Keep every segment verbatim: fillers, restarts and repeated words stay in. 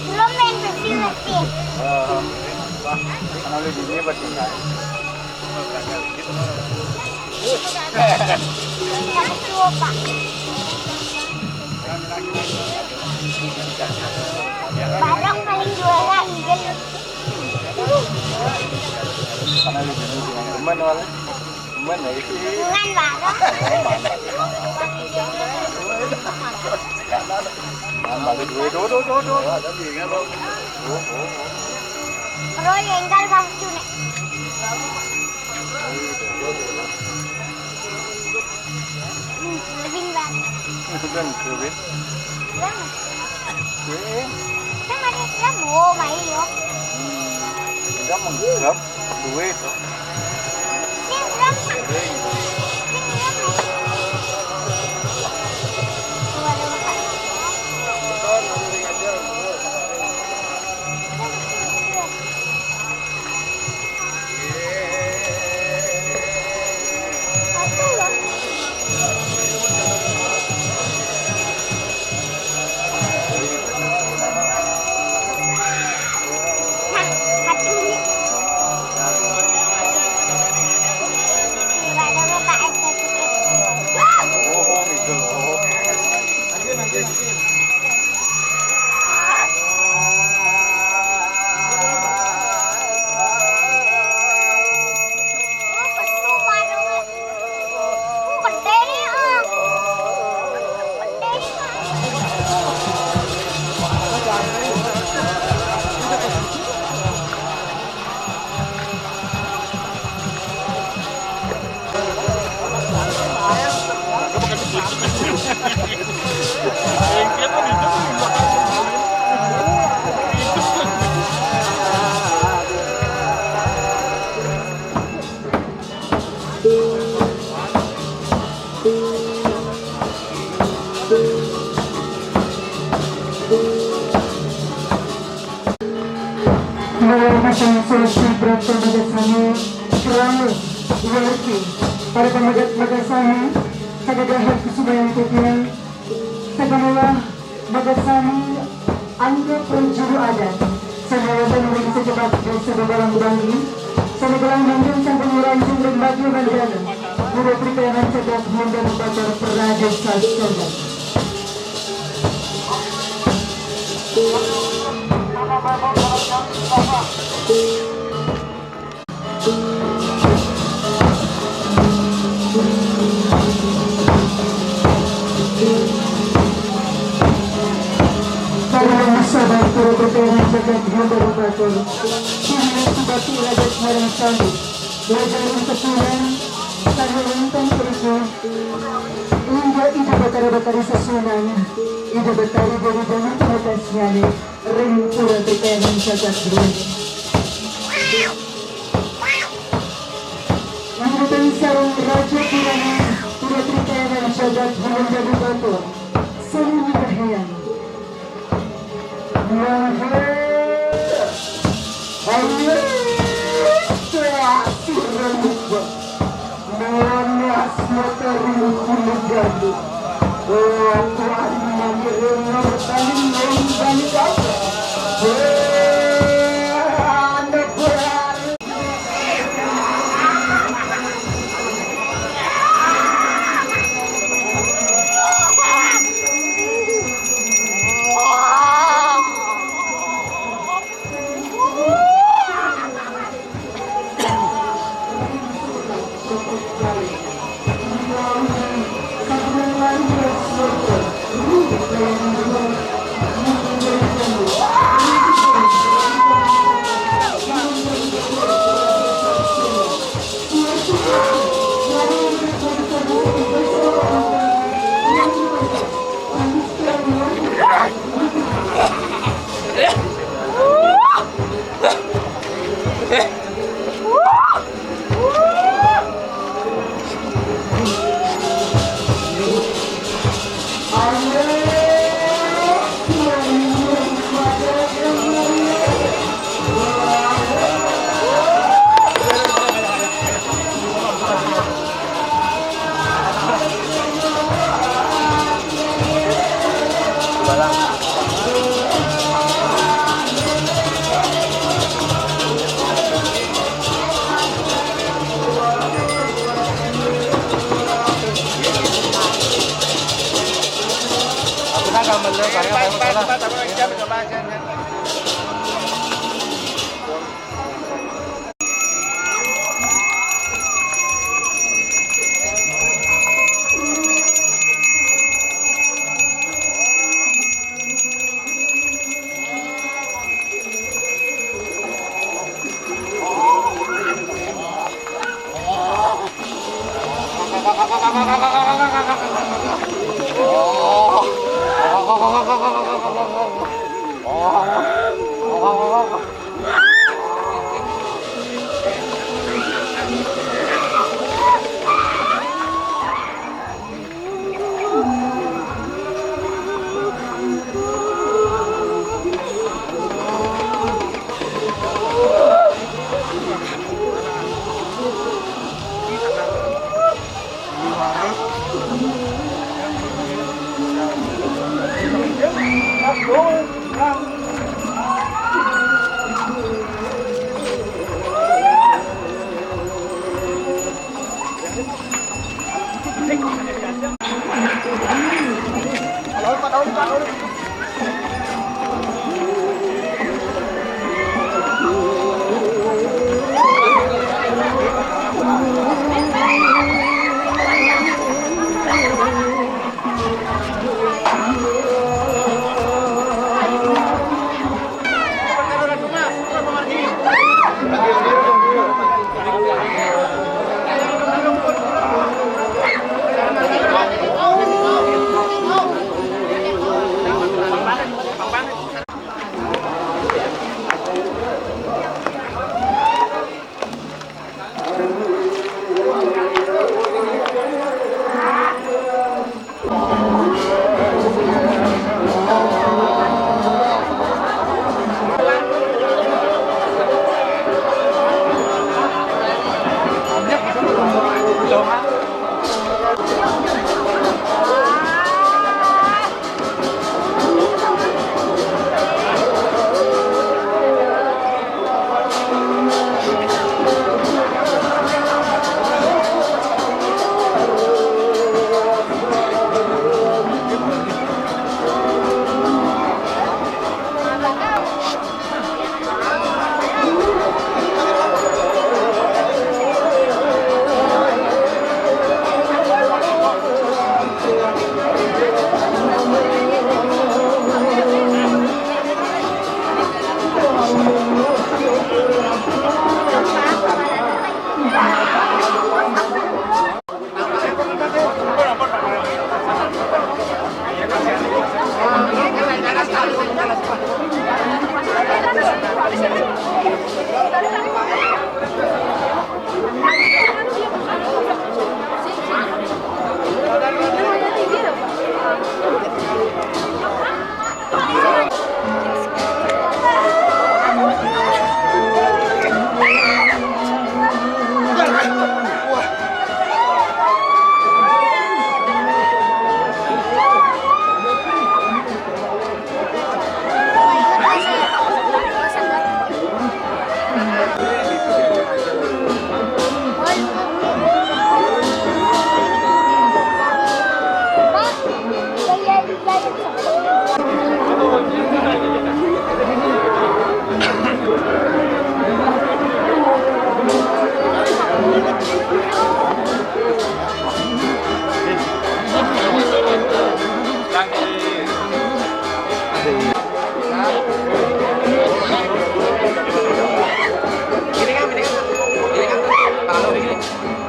Belum main bersih-bersih. Karena lu di sini bertingkah. Yang tua, Pak. Barang paling juara, Injil. Karena lu di sini, teman, wal. Teman, ya, itu. Dengan barang. Nah, balik dulu, dulu, dulu, dulu. Roy, enggak, Bang Cune. Hmm, lebih, Bang. Lebih, lebih. Bang. Kan ada drum, oh, main yo. Hmm. Drum, drum, duit. Sing drum, sing drum, main. Mawar masang solusi berapa pada sana kerana warga pada pamagat magasana sagagahan kusumayang kupiang. Saganalah magasani angga prajuru adat, sanawatan ring sajebak desa Babalang Bali, sane gelah mangkin sampun ngranjing ring bagia mandana, Guru Trikayangan Cagat Hyundai Batur Pradesa Sanggan. Para misa dan para berkenan jagat Hyundai Batur, sini sudah tiada sekarang sami, belajarin kepulan, karena nonton kerja, hingga ida bakara-bakari sesunan, ida betari dari dalam pengatasnya, ring pura berkenan jagat Hyundai. Wiwitan sareng Raja Purana, Pura Trikayangan Jagat Gunung Jati Batur, sami nyinggah hyang. Mangke, ayo, telah sira lupa. Monas materi kulit gandum. Oh, Tuhan, mangke rena bertanding lawan bani kau. Eh, anak berani.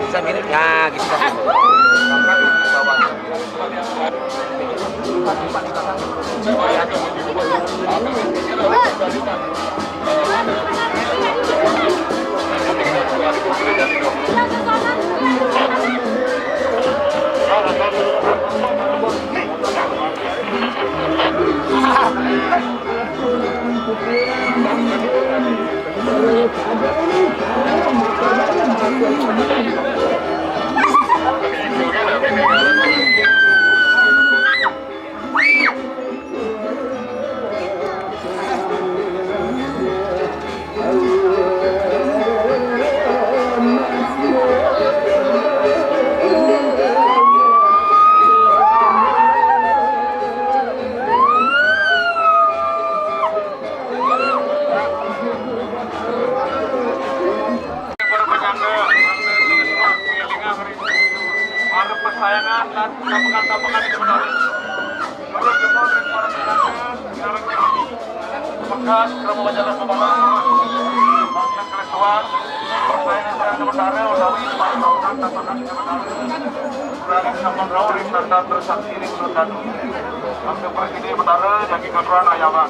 Bisa mirip ya gitu. Para penyangga, para kesayangan dan tapakan-tapakan di depan hari. Menurut jempol dari para penyangga, sekarang ini, Pekas, Prabu Bajaran Babalan, Bangsa Kelesuan, persaingan saya sementara, utawi para tapakan-tapakan di depan hari. Berani sama Brau, Ring Tata, terus saksi, Ring Tata. Sampai presidi sementara, lagi katuran ayaman.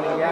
Iya.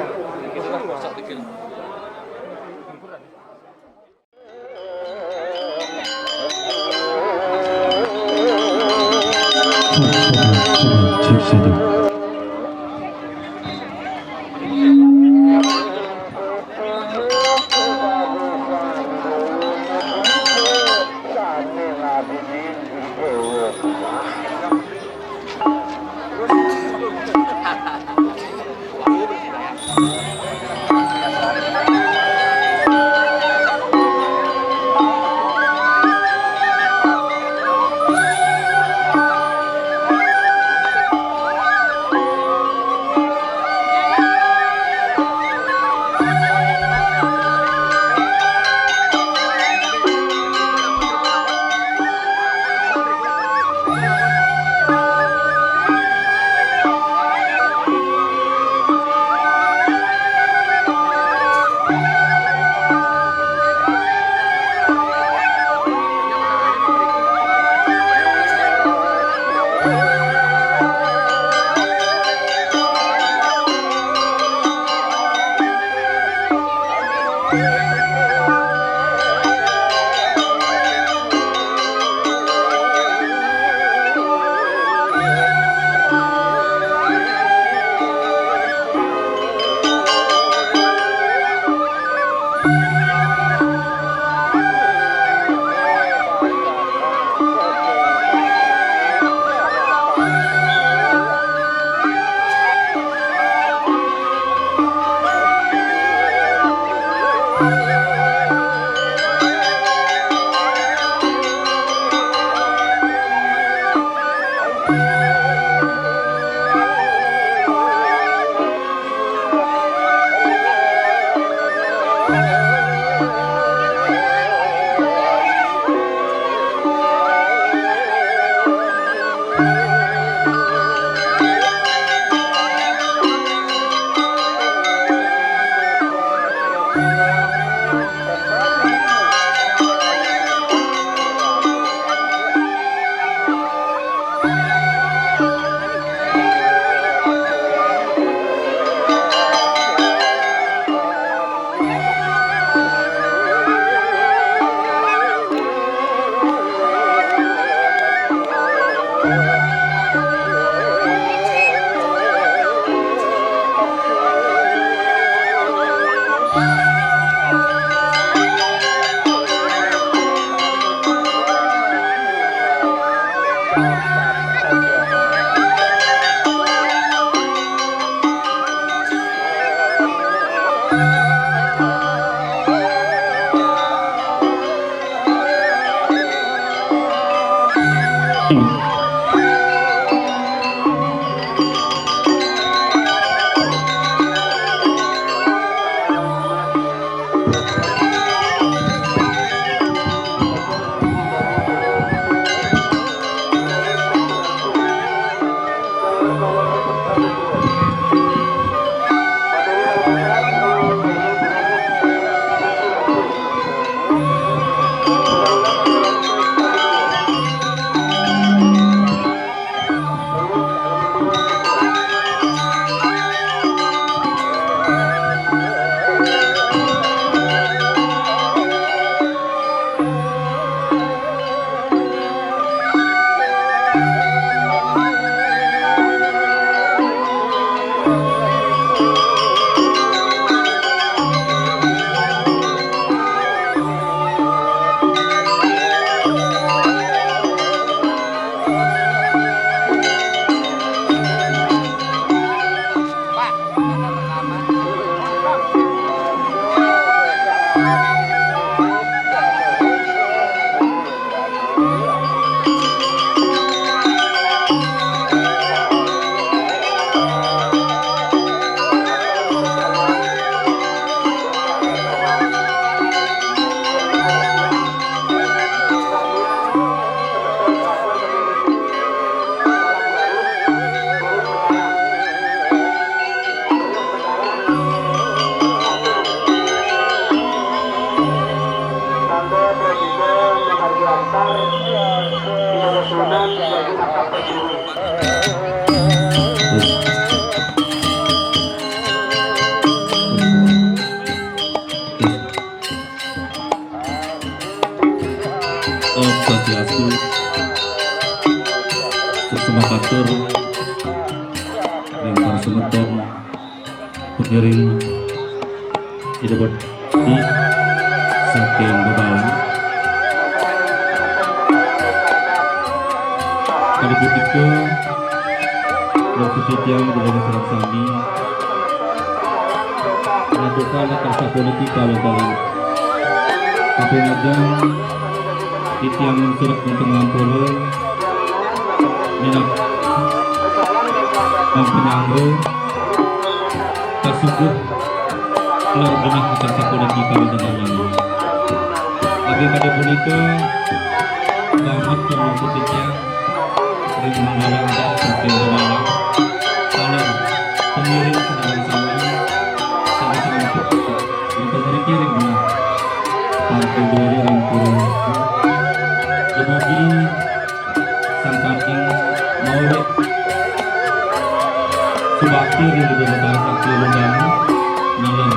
Pengiring idebet di saking bebalang. Kadi punika, ring titiang ida dané sareng sami, radukan lakar sapuniki kawéntenan. Kaping ajeng, titiang ngunsurek wénten ngampura, minab panyangga, kasuguh lar genah akan sapuniki kawéntenan. Abi kadi punika, pamit pamuput titiang ring manggala adat saking Bebalang. Taler, pengiring sareng sami, sareng sami. Ring pangriki ring genah. Parti diri ring pura. Dumugi sangkaning maulit subakti ring Ida Betara Sakti Ringganu, naler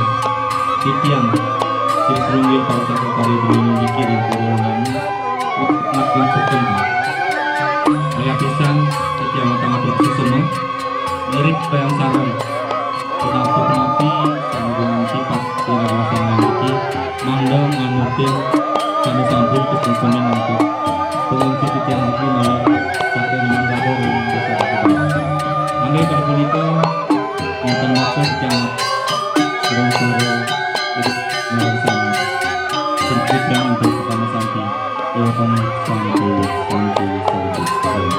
titiang sing sinunggil para sakti kari dumun niki ring pura Ringganu, ngaturang suksma. Kaya pisan titiang ngaturang suksma, ngiring sareng Punapi-punapi sané gumanti pas iraga sami niki, mangda nganutin sané sampun kasempurnayang antuk pangungsi titiang niki malih saking manggala ring desa Batu. Mangda kadi punika, wénten matur titiang ring para ibu narasami. Sempit titiang antuk parama santi. Om Santi, Santi, Santi, Santi.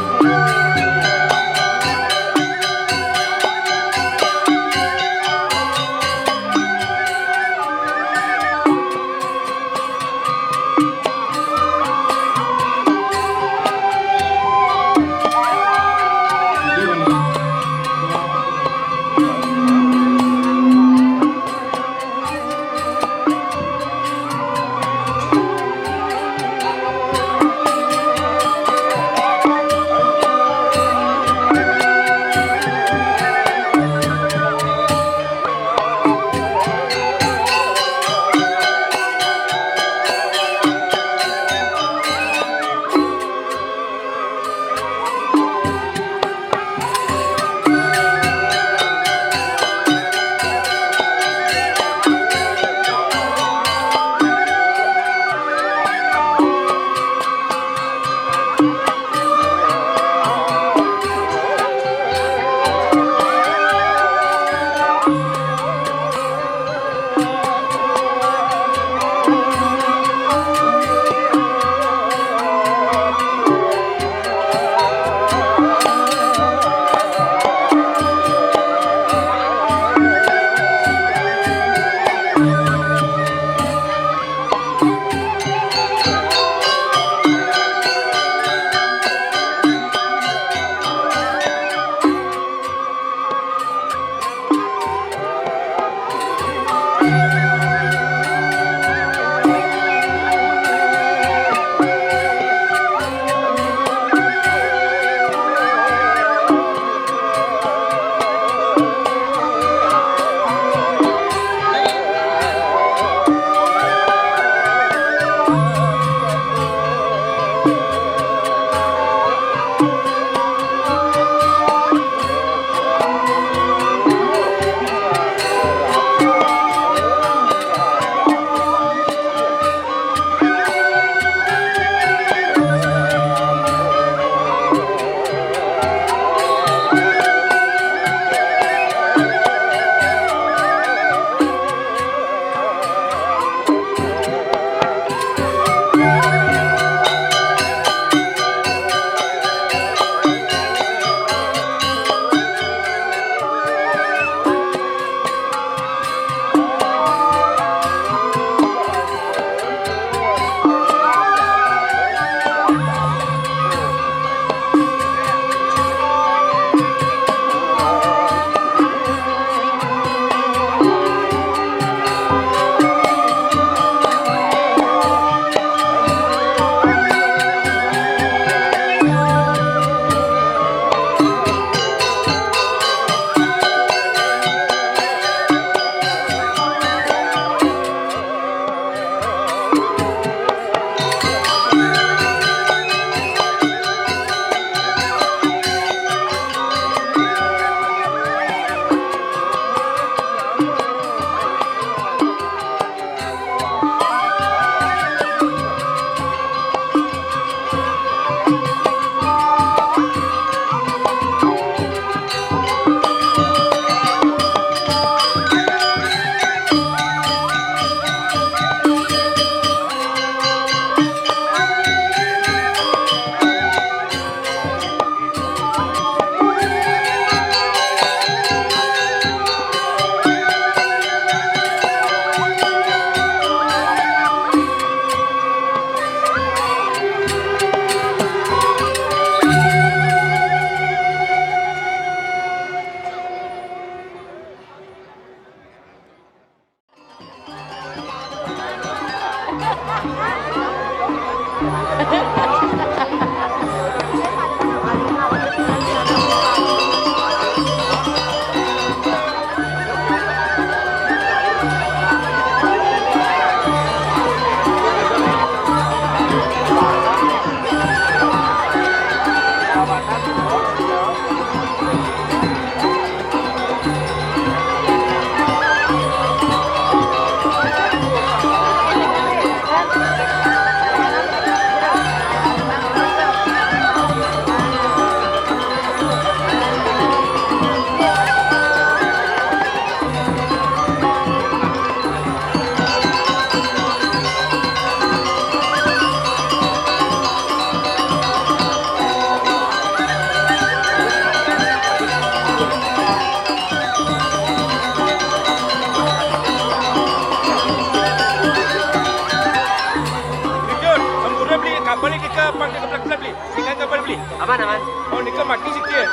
Aman, aman. Oh, nika mati sikit.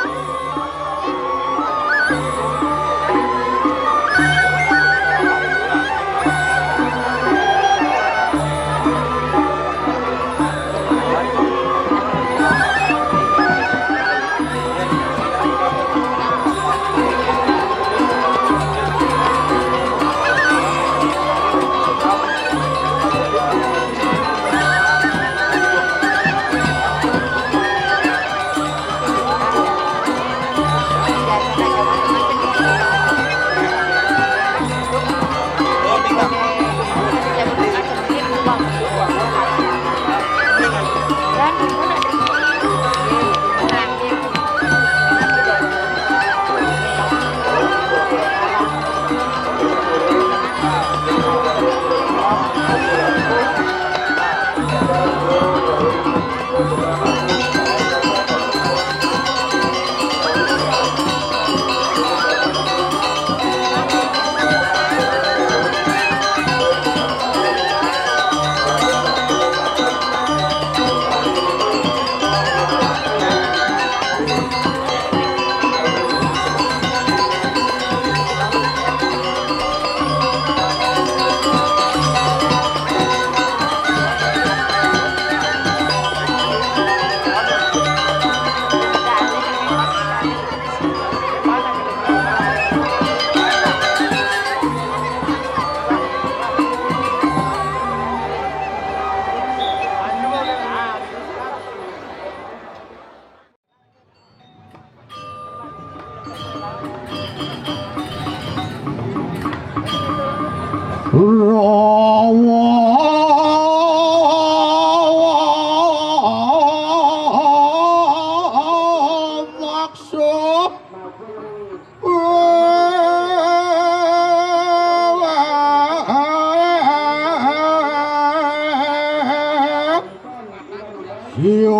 Siang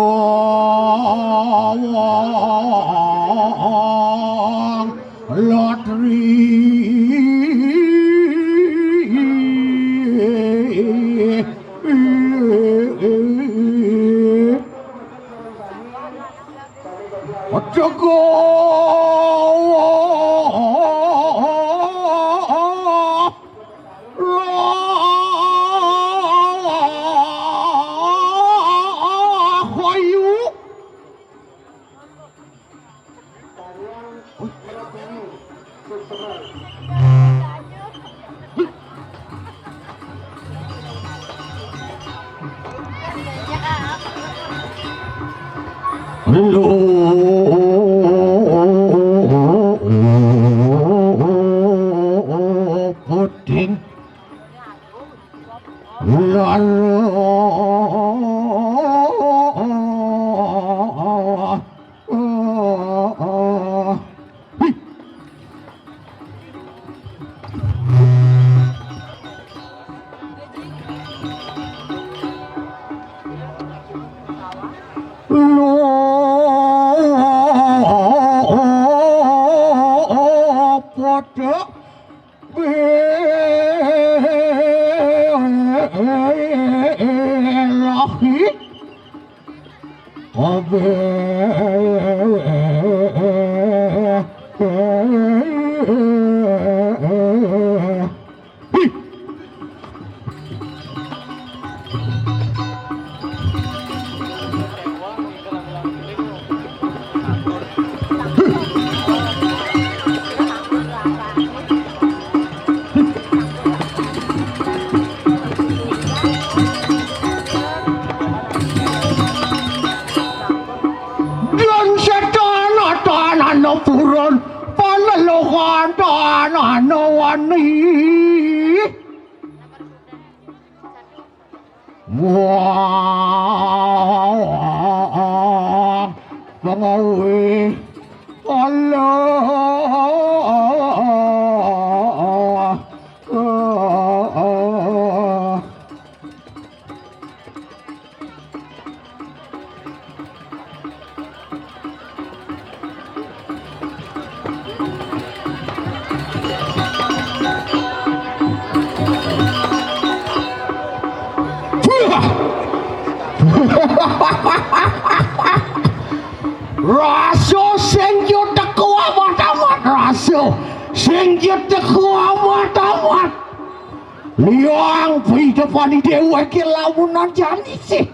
Latri. Teguh. Rahayu. Lho, puting. Lara. Lho, padha belahi. Kabeh. Dan setana tanana purun, paneluhan tanana wani. Wah, pengawi Allah. So, sing ya teka amat-amat. Liang pidepani déwéké lamunan jani sih.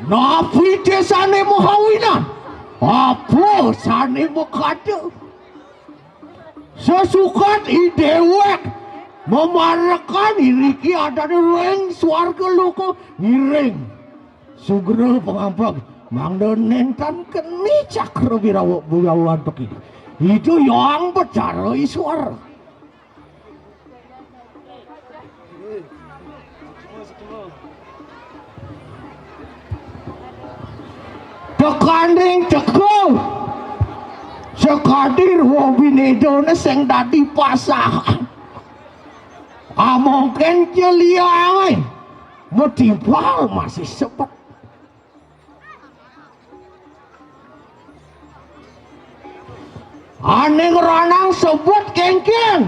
Napi désané mahawinan? Apa sané makada? Sesukat i déwék mamarekan iriki adané ring swarga loka ngiring. Sugra pangampek, mangda nénten keni cakra birawa, birawa antuk ini. Itu yang bicara Iswara. Tekaning teka sakadi ruwa binédané sing dadi pasahan. Amongkén ja liangé matimpal masih sebet. Ané ngranang sebet kéngkén.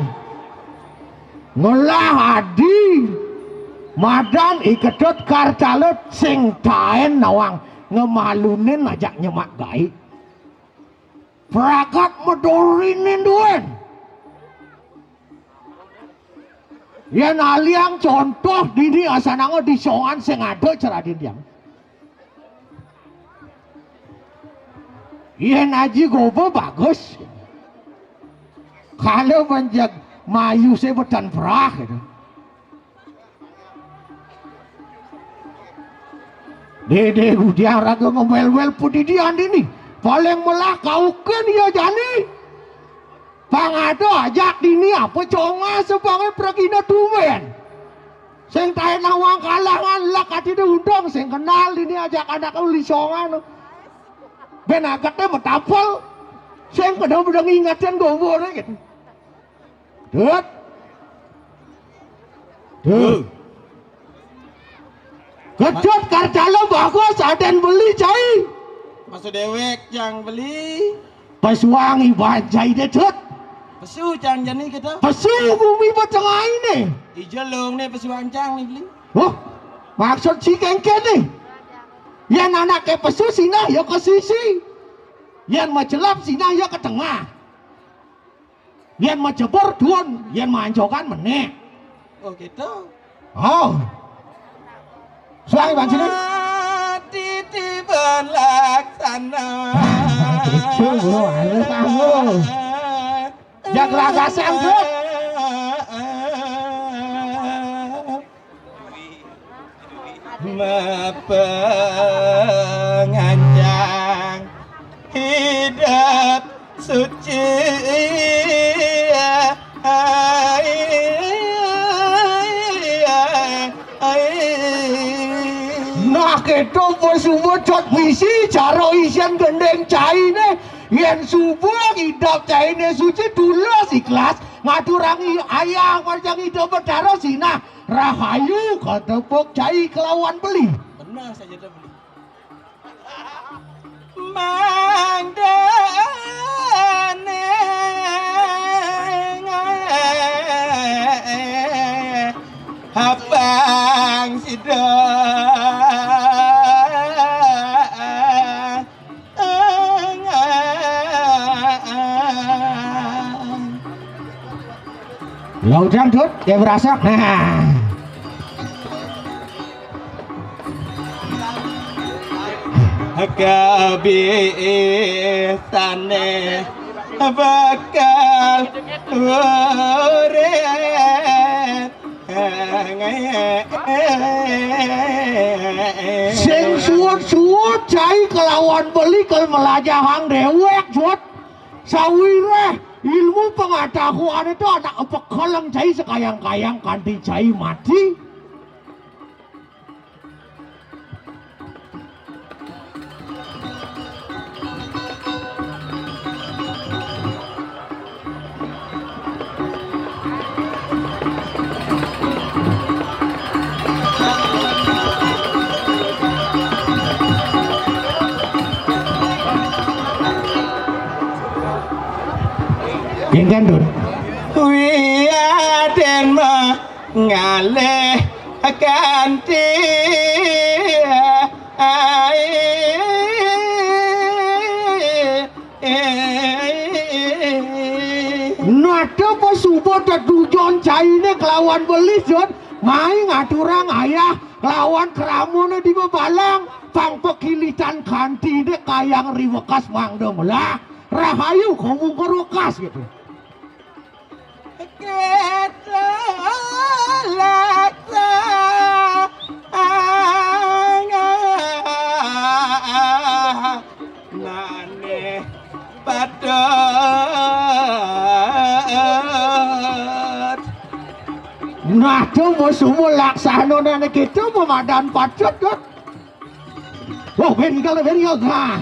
Ngelah adi madan I Ketut Karcala sing taén nawang ngemalunin ajak nyemak gaé. Pragat maduriné duén. Yén aliang contoh dini asananga disongan sing ada cara dini. Yén aji goba bagus. Kalau menjag mayu sé betan perah gitu. Dédé udiang raga ngewél-wél padidian dini. Paling melah kaukin ya jani. Pang ada ajak dini apa conga sebangé pragina tumbén. Sing taén nawang kalangan lak ati dé undang sing kenal dini ajak anak uli songan. Bén ageté matapel. Sing kena bedeng ingetan goboré gitu. Dut. Duh. Ketut Karcala bagus adén beli cai. Masa déwék cang beli. Pesuang iban cai dé, Dut. Pesu cang jani kita. Pesu gumi betengah ini. Ija long né pesuang cang né beli. Oh, maksud si kéngkén né. Yén anaké pesu sinah ya ke sisi. Yén macelep sinah ya ke tengah. Yén majebur duun, yén manjogan menék. Oh, gitu. Oh. Suang iban sini. Titiban laksana. Itu, bro, halus, ah, bro. Jak lagasang, bro. Mapangancang hidup suci. Nah, kéto pesuba cot misi cara isian gending cainé. Yén suba ngidap cainé suci tulus ikhlas ngaturang i-, ayah marjang Ida Betara sinah. Rahayu katepuk cai kelawan beli. Bener saja dah beli. Mangdané habang sida. Lah udah, Dut, kayak berasa. Nah. Kabisane bakal urip. Sing suwud-suwud cai kelawan beli kal melajahang dewek, Jut. Sawireh ilmu pengetahuan itu anak pekeleng cai sekayang-kayang kanti cai mati. Yen kan, Dun? Wiyaden mah ngalih kanthi ai. Nada pasuba tetujon cainé kelawan beli, Jut. Mai ngaturang ayah kelawan kramané di bebalang, pang pakilitan kantiné kayang riwekas mangda melah. Rahayu kamu ngrewekas gitu. Kita laksa. Nane patut. Nah, tuh mau semua laksana nane kita mau madan patut, Dut. Oh, very good, very good. Nah,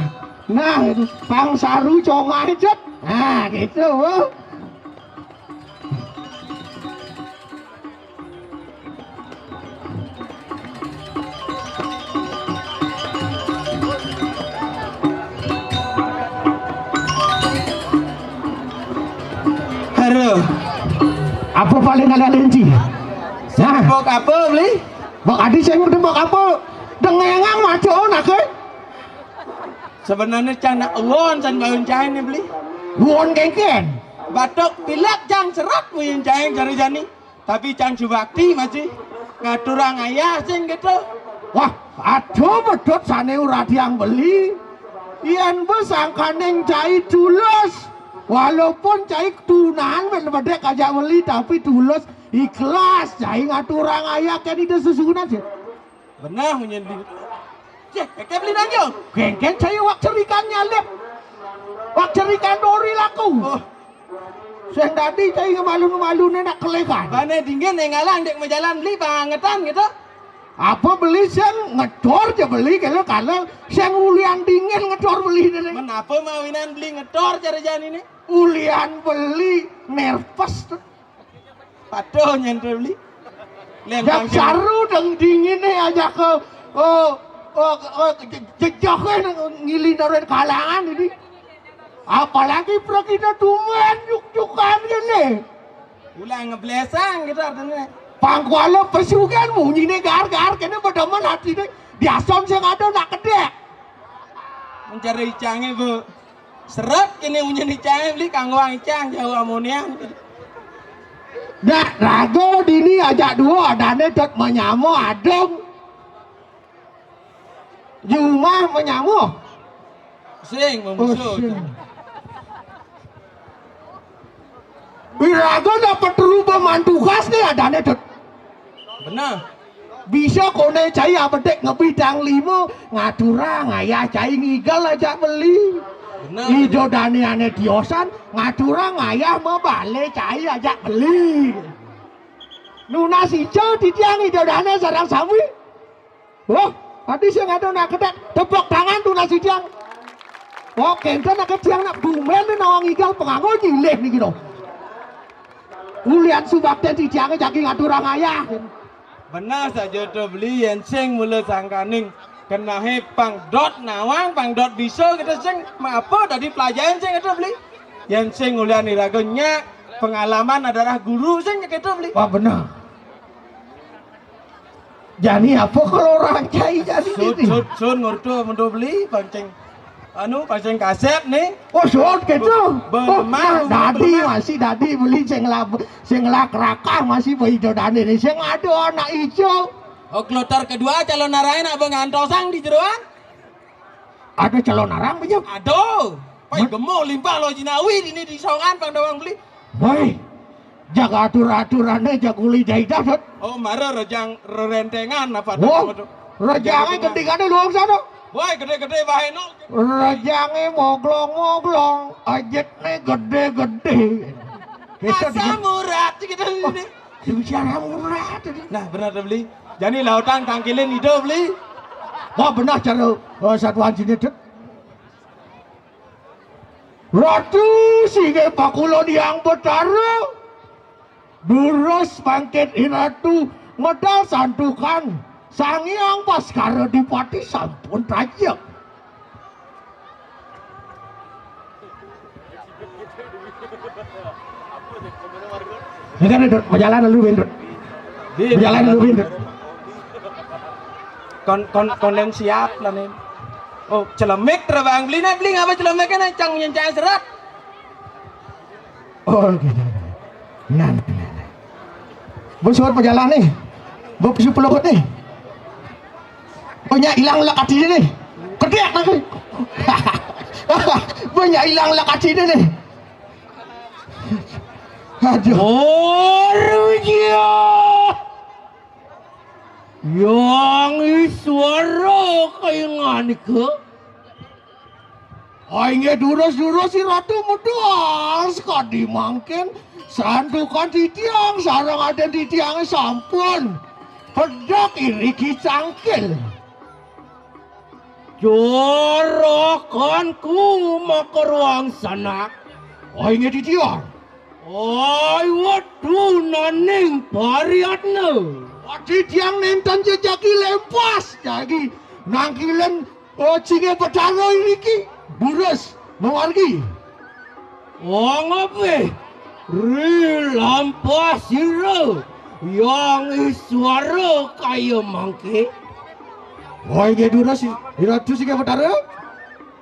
nah, itu pang saru congai, Dut. Nah, gitu. Oh. Halo. Apa paling ada lenci? Nah. Bok apa, Bli? Bok adi saya udah bok apa? Dengengang maco nak, eh? Sebenarnya cang nak uon san baun cain nih, Bli. Uon kengken. Batuk pilek cang serat baun cain cari jani. Tapi cang subakti masih ngaturang ayah sing gitu. Wah, aduh, bedot sane ura tiang beli. Yen be sangkaning cai tulus. Walaupun cai tunan men bedek aja beli, tapi tulus, ikhlas cai ngaturang ayah, kan itu susunan sih. Benah munyin di. Cek, keke beli nanjo. Kengken cai wak cerikan nyalip. Wak cerikan dori laku. Oh. Sing dadi cai ngemalu-ngemaluné nak kelekan. Bane dingin yang ngalang dek majalan beli bangetan gitu. Apa beli sing ngedor ja beli, kalau kalau sing ulian dingin ngedor beli dene. Men apa mawinan beli ngedor cara jani ini? Ulian beli nervous tuh. Patuh nyentuh beli. Lem yang bangkit. Saru deng dingin nih aja ke, oh, oh, oh, je-, jejak, eh, ngili naren kalangan ini. Apalagi prekina tumen juk-jukan gini. Ulah ngeblesang gitu artinya. Pangkuala pesugan munyine gar-gar kene bedemen atine. Diason sing ada nak kedek. Mencari icange, Bu. Seret kene munyin icange beli kanggo wang icang jauh amonian. Dak rago dini aja dua adane dot menyamo adem. Jumah menyamo. Sing, oh, memusuh. Sing. Iraga dapat rubah mantukas nih adane dot. Benar. Bisa kone cai abedek ngebidang lima, ngaturang ayah cai ngigal aja beli. Benar. Ido dane ane tiosan, ngaturang ayah mebale cai aja beli. Nunas ijo titiang ido dane sarang sami. Wah, adi sing ada nak kedek, tepuk tangan tunas titiang. Oh, kenten nak titiang nak bumen ni nawang igal penganggo jileh ni gitu. Ulian subakten titiang jagi ngaturang ayah. Benar saja tuh beli yen sing mula sangkaning kenahe pang dot nawang, pang dot bisa kita sing apa tadi pelajaran sing itu beli. Yen sing ulian iraga nyak pengalaman adalah guru sing gitu beli. Wah, benar. Jani apa kalau orang cai jani sud, ini? Sud, sud, ngurtu mentu beli pancing. Anu, pancing kasep nih. Oh, sud gitu. Be-, oh, nah, dadi masih dadi beli sing la-, sing lak rakah masih beli dodane nih. Sing ada anak ijo. Oh, kloter kedua calon narain abang ngantosang di jeroan? Ada calon narang bejo. Aduh, pai gemo limpah lo jinawi ini di songan pang dawang beli. Woi, jaga atur-aturane jaguli jaidah, Dot. Oh, mara rejang rerentengan apa? Wah, rejangnya gendingannya luang sana. Woi, gede-gede baheno. Rejangnya moglong-moglong, ajitnya gede-gede. Kita asam urat gitu ini. Bicara murah tadi. Nah, benar tuh beli. Jadi lautan tangkilin itu beli. Wah, benar cara, eh, satuan sini, Dot. Ratu singe pakulon Hyang Betara, durus bangkit Iratu, medal santukan Sang Hyang Baskara Dipati sampun tajek. Ini kan, Dut, berjalan lalu, Bin, Dut. Berjalan lalu, Bin, Dut. Kon, kon, konden siap lah nih. Oh, celemik terbang beli nih, beli ngapa celemiknya nih? Cang nyencang serat. Oh, gitu. Nah, nah, nah, nah. Bos, buat perjalanan nih. Bos, sepuluh nih. Punya hilang lah katanya nih. Kerdiak lagi. Punya hilang lah katanya nih. Aduh. Orja. Yang Iswara kainganika. Ai nggih durus-durus si Ratu medal sekadi mangkin santukan titiang sareng aden titiang sampun pedhak iriki cangkil. Jorokanku makaruang sanak. Ai nggih titiang. Ai wetu naning pariatna. Titiang nenten jejaki lempas jagi nangkilen. Oh, cinge Betara iriki, durus, mawargi. Wong ape? Ri lampah sira, Yang Iswara kaya mangke. Wah, inggih durus, Ratu cinge Betara.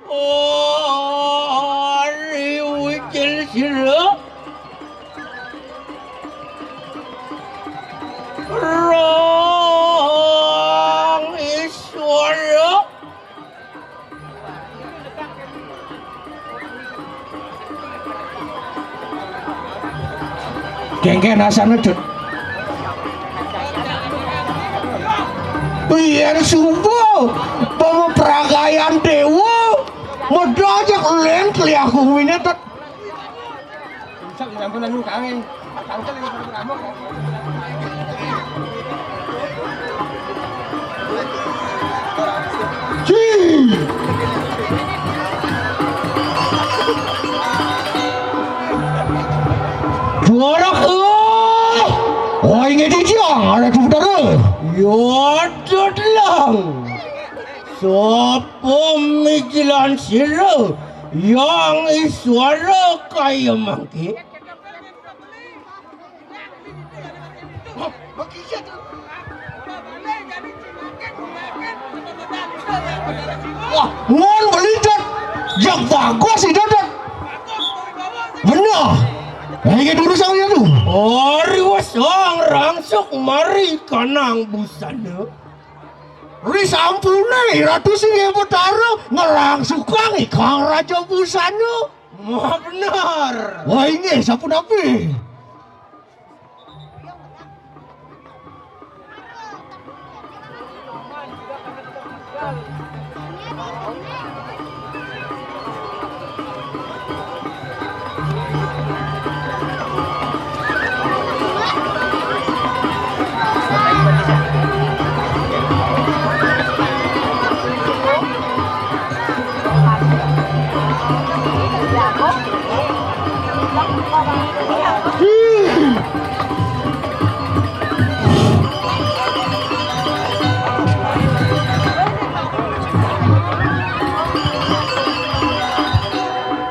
Oh, ri wicil sira. Rang Iswara. Kengken asane, Dut. Yen subuh pamapragayan dewa, medha aja len kliah kuwine, Dut. Juara ke. Oh, inggih titiang, Ratu Betara. Yo, Dut Lang. Sapa mijilan sira, Yang Iswara kaya mangke? Wah, nuwun beli, Dut. Yang bagus itu, Dut. Bener. Nah, ini dulu saya tuh. Ari wesang rangsuk mari kanang busana. Ri sampune Ratu Singgih Betara ngerangsukang ikang raja busana. Wah, bener. Wah, inggih sapunapi?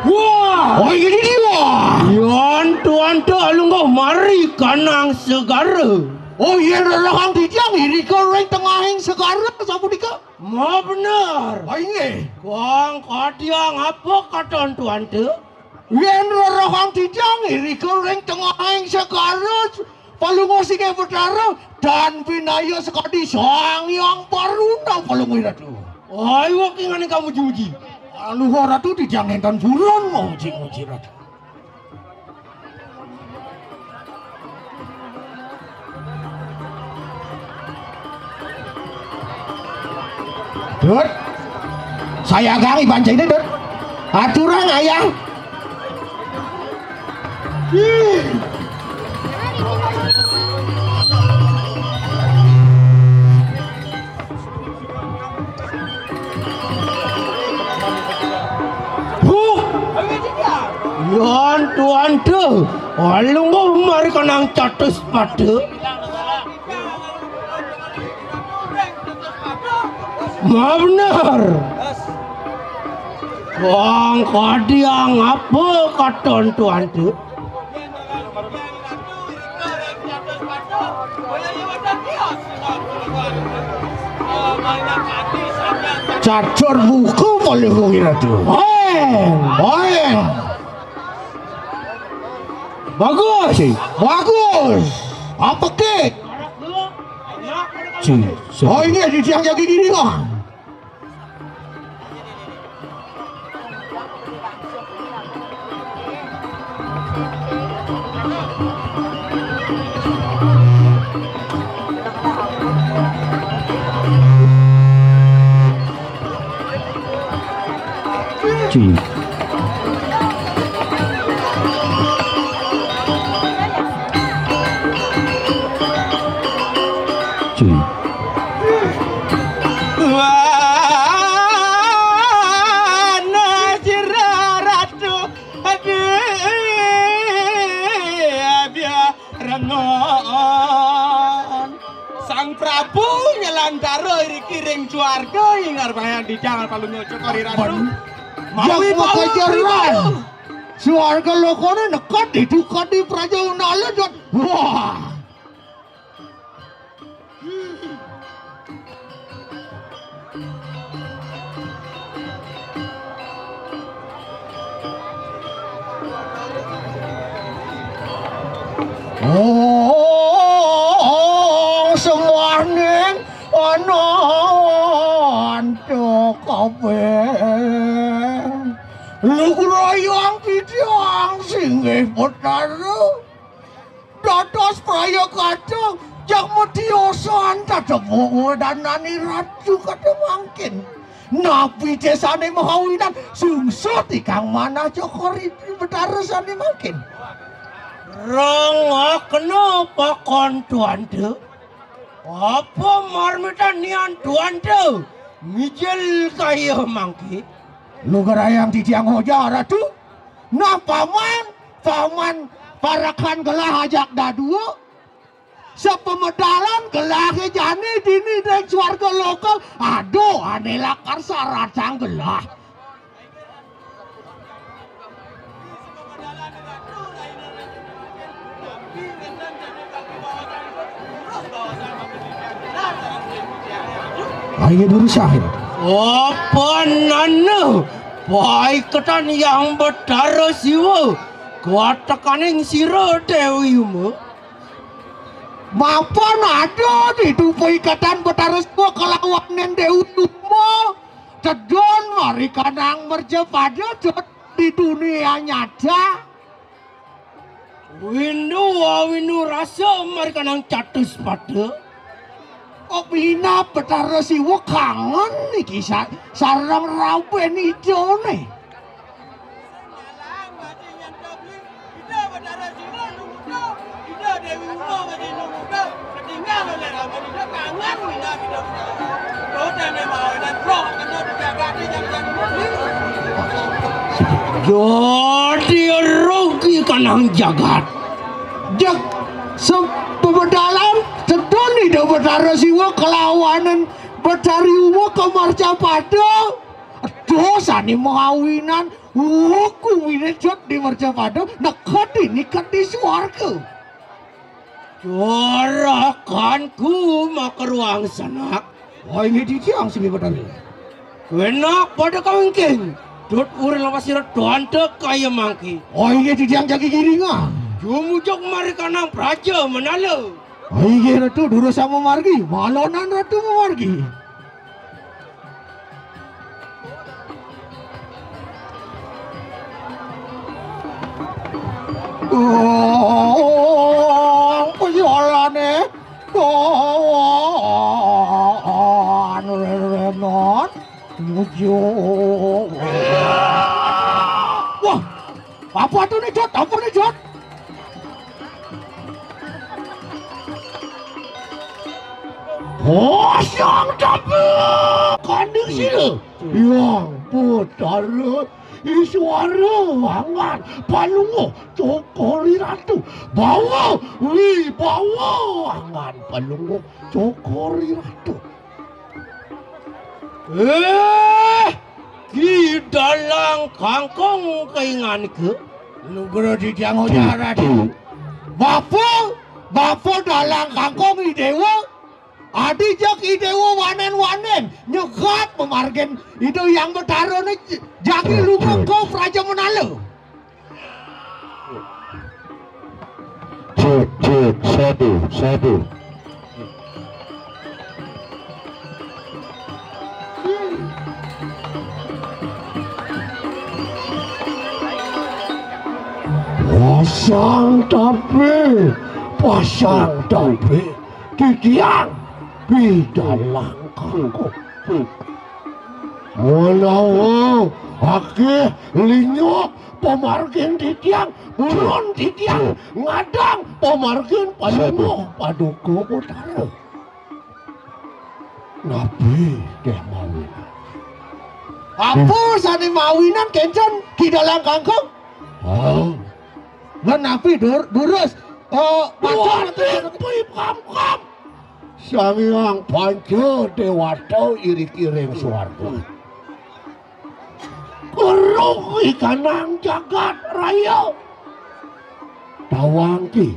Wah, oh, ini dia. Yan tuan te alungguh mari kanang segara. Oh, yen rerehang titiang irika ring tengahing segara, sapunika? Ma bener. Ah, inggih. Kang kadiang apa katon tuan te? Yen rerehang titiang irika ring tengahing segara, Palungguh Singgih Betara, dan pinaya sekadi Sang Hyang Baruna, Palungguh Ratu. Ayo, kingane kamu muji-muji. Luhur Ratu, titiang nenten purun muji-muji, Ratu. Dut. Saya gang iban ini, Dut. Aturan ayah. Huh. Yan tuan te, alungguh mari kanang catus pata. Ma bener. Wong kadiang apa katon tuan te? Catur buku paling kuwi, Ratu. Oeng, oeng. Bagus. Bagus. Apa kek? Oh, ini di tiang jagi diri, Bang. Cing. Cing. Wana sira ratu, aduh, biar rengon. Sang Prabu nyelantara iri kiring swarga ing arep hayang dijang palung nyoco kori ratu. Mawi yang pawa makajaran. Swarga lokone neked diduka di praja unala dan wah. Oh, semuaning ana antuk kabeh. Lugrayang titiang singgih Betara. Dados praya kata, jak metiosan tatepuk wedanani ratu kata mangkin. Napi desane mahawinan sungsut ikang manah cokor Betara sane mangkin. Rengokna pakon tuante. Apa marmitan nian tuante? Mijil kaya mangke. Lugrayang titiang hoja, Ratu. Nah, paman, paman parekan gelah ajak dadua. Sapamedalan gelahe jani dini ring swarga loka. Aduh, ane lakar saratang gelah. Ayo dulu syahid. Apa nana paiketan Yang Betara Siwa kuatekaning sira Dewi Uma? Mapan ada ditu paiketan Betara Siwa kalawaning Dewi Uma. Tedun marikanang mercapada di dunia nyata. Windu awindu rasa marikanang catus pada. Kok bina Betara Siwa kangen niki sa-, sareng raben idane. Dadi rugi kanang jagat. Jag, se-, pemedalan tedun Ida Betara Siwa kelawanan Betari Uma ka marcapada. Aduh, sane mawinan, wuku winejot di marcapada, neked ini ked di swarga. Curakanku makaruang sanak. Wah, inggih titiang sami Betari. Kenak pada kawingking. Dut uril wasira tuantek kaya mangki. Wah, inggih titiang jagi giringan. Jumujug marikanang praja manala. Wah, inggih Ratu, durus sama margi. Malonan Ratu mamargi. Oh, piyalane. Oh, anu renon. Nuju. Wah, apa tuh nih, Jot? Apa nih, Jot? Kosong tapi kondisi. Yang Betara Iswara angan Palungguh Cokor I Ratu. Bawa wibawa angan Palungguh Cokor I Ratu. Eh, Ki Dalang Kangkung kaingan ke? Nugra di tiang ojaran. Bapa, bapa Dalang Kangkung I Dewa. Adi jak I Dewa wanen-wanen nyegat pamargin Ida Hyang Betara ne j-, jagi lunga ka Praja Manala. Satu, satu. Pasang tapi, pasang tapi, titiang pidalang kangkung. Menawa akeh linyok pamargin titiang, purun titiang ngadang pamargin palungguh Paduka Batara. Napi deh mawinan? Apa sane mawinan, kencen kidalang kangkung? Oh. Lan napi dur, durus? Eh, Duwati pipamkam. Sang Hyang Panca Dewata iriki ring swarga. Kerug ikanang jagat raya. Tawang ki.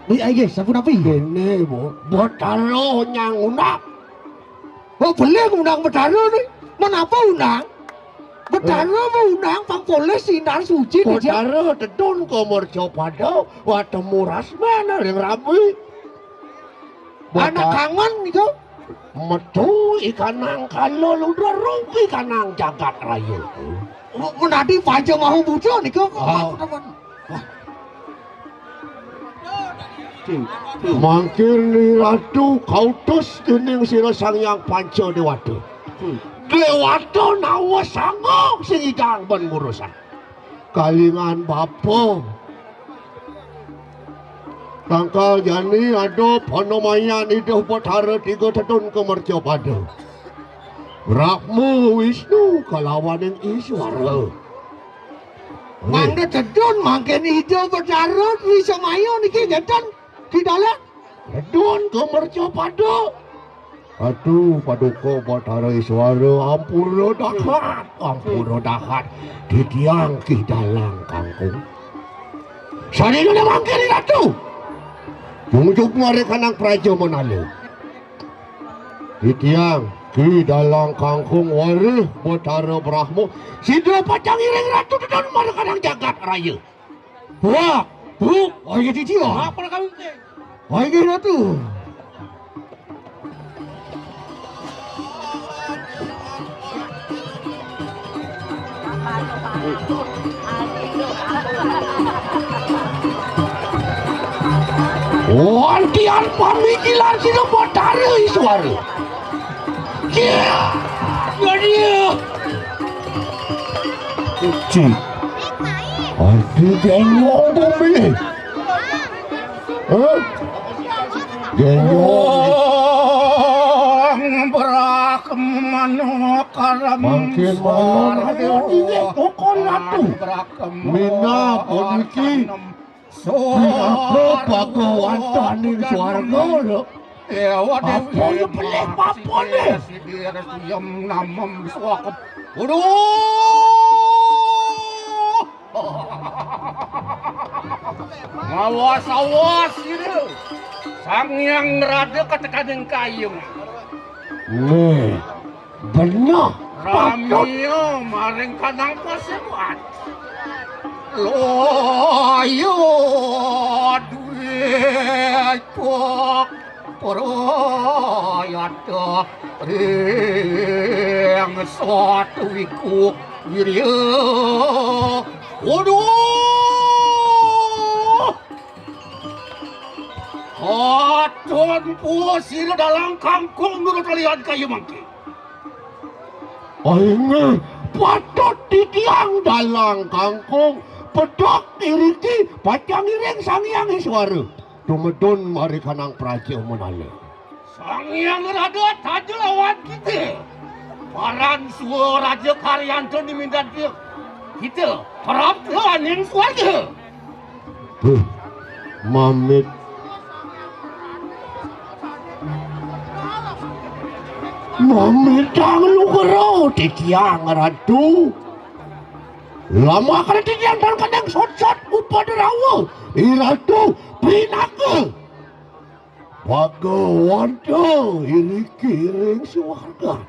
Ni aye sapunapi? Kene, Bu. Betara nyang undang. Oh, beli ngundang Betara ni. Menapa undang? Betara mau undang pang polih sinar suci ni, Cak. Betara tedun ka mercapada, watemu rasmana ring rabi. Anak Betara kangen niku. Metu ikanang kala ludra, rugi ikanang jagat raya. Menadi Panca Maha Buta niku. Ah. Wah. Mangkin Ni Ratu kautus dening sira Sang Hyang Panca Dewata. Dewata nawa sanga sing idang ban ngurusan. Kalingan bapa. Tangkal jani ada panamayan Ida Batara tiga tetun ka mercapada. Brahma, Wisnu kalawaning Iswara. Mangda tedun mangkin Ida Batara Tri Semaya niki ngeten kidalang. Tedun ka mercapada. Aduh, Paduka Batara Iswara, ampura dahat, ampura dahat. Titiang kidalang kangkung. Sane mangkin Ratu. Jungjuk marekanang Praja Manala. Titiang kidalang kangkung warih Batara Brahma. Sida pacang iring Ratu tedun marekanang jagat raya. Wah, Bu, ayo titiang. Apa kami? Ayo Ratu. Wantian pamikilan sida Batara Iswara. Iya. Iya, iya. Cik. Aduh, gengong bumi. Hah? Gengong. Wong brak manuk karam. Mangkin malam suara. Ini bukan ratu. Brak Mina puniki. Pinaka Bhagawantaning swarga, lho. Ya, waduh. Apa ya pelih papane? Sidi ada suyem namem suaka. Waduh. Ngawas-awas sira. Sang Hyang Nrada katekaning kayung. Nih. Bener. Patut. Ramya maring kanang pasebuan. Loya duit pok proyata ring satwiku wirya. Waduh. Aton pua sira dalang kangkung nurut kalian kaya mangke. Inggih, patut titiang dalang kangkung, pedok iriki pacang iring Sang Hyang Iswara. Tumedun mari kanang praja manala. Sang Hyang Rada taja lawan kita. Paran sua Raja Karyanta nimindan kita. Kita terap aning swarga. Huh, mamit. Mamitang lugra titiang Ratu. Lamakna titiang tan kadang sotsot upadrawa. I Ratu pinaka Bhagawanta iriki ring swarga.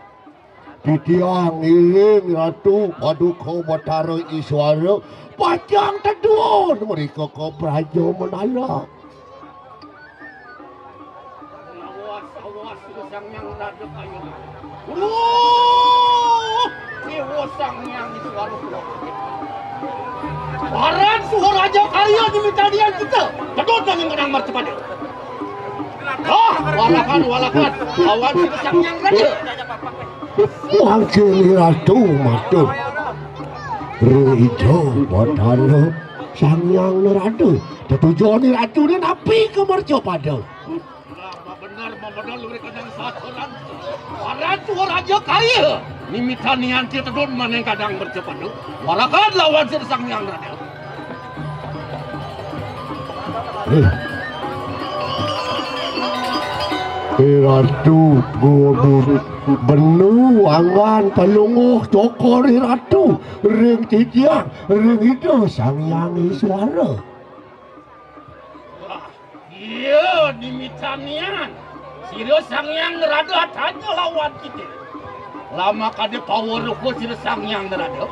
Titiang iring Ratu Paduka Batara Iswara pacang tedun mrika ka Praja Manala. Sang Hyang Nada Kayu. Duh, Dewa Sang Hyang Iswara. Paran suha raja karya di mitadian kita. Kedot nanging kadang marcapada. Ah, walakan, walakan. Lawan si Sang Hyang Nada. Mangkin Ratu matur. Ring Ida Batara Sang Hyang Narada. Tetujon Ratu ning napi ka marcapada. Lah, mabener, mabener luwih kadang saturan. Paran suha raja karya. Nimitanian ti tedun maning kadang marcapada. Walakan lawan si Sang Hyang Nada. Eh. Eh, Ratu, guru benu, angan, pelunguh, cokor, eh, Ratu, ring titiang, ring Ida Sang Hyang Iswara. Wah, iya, nimitanian. Sira Sang Hyang Narada tanya lawan kita. Lamak ada power ko sira Sang Hyang Narada.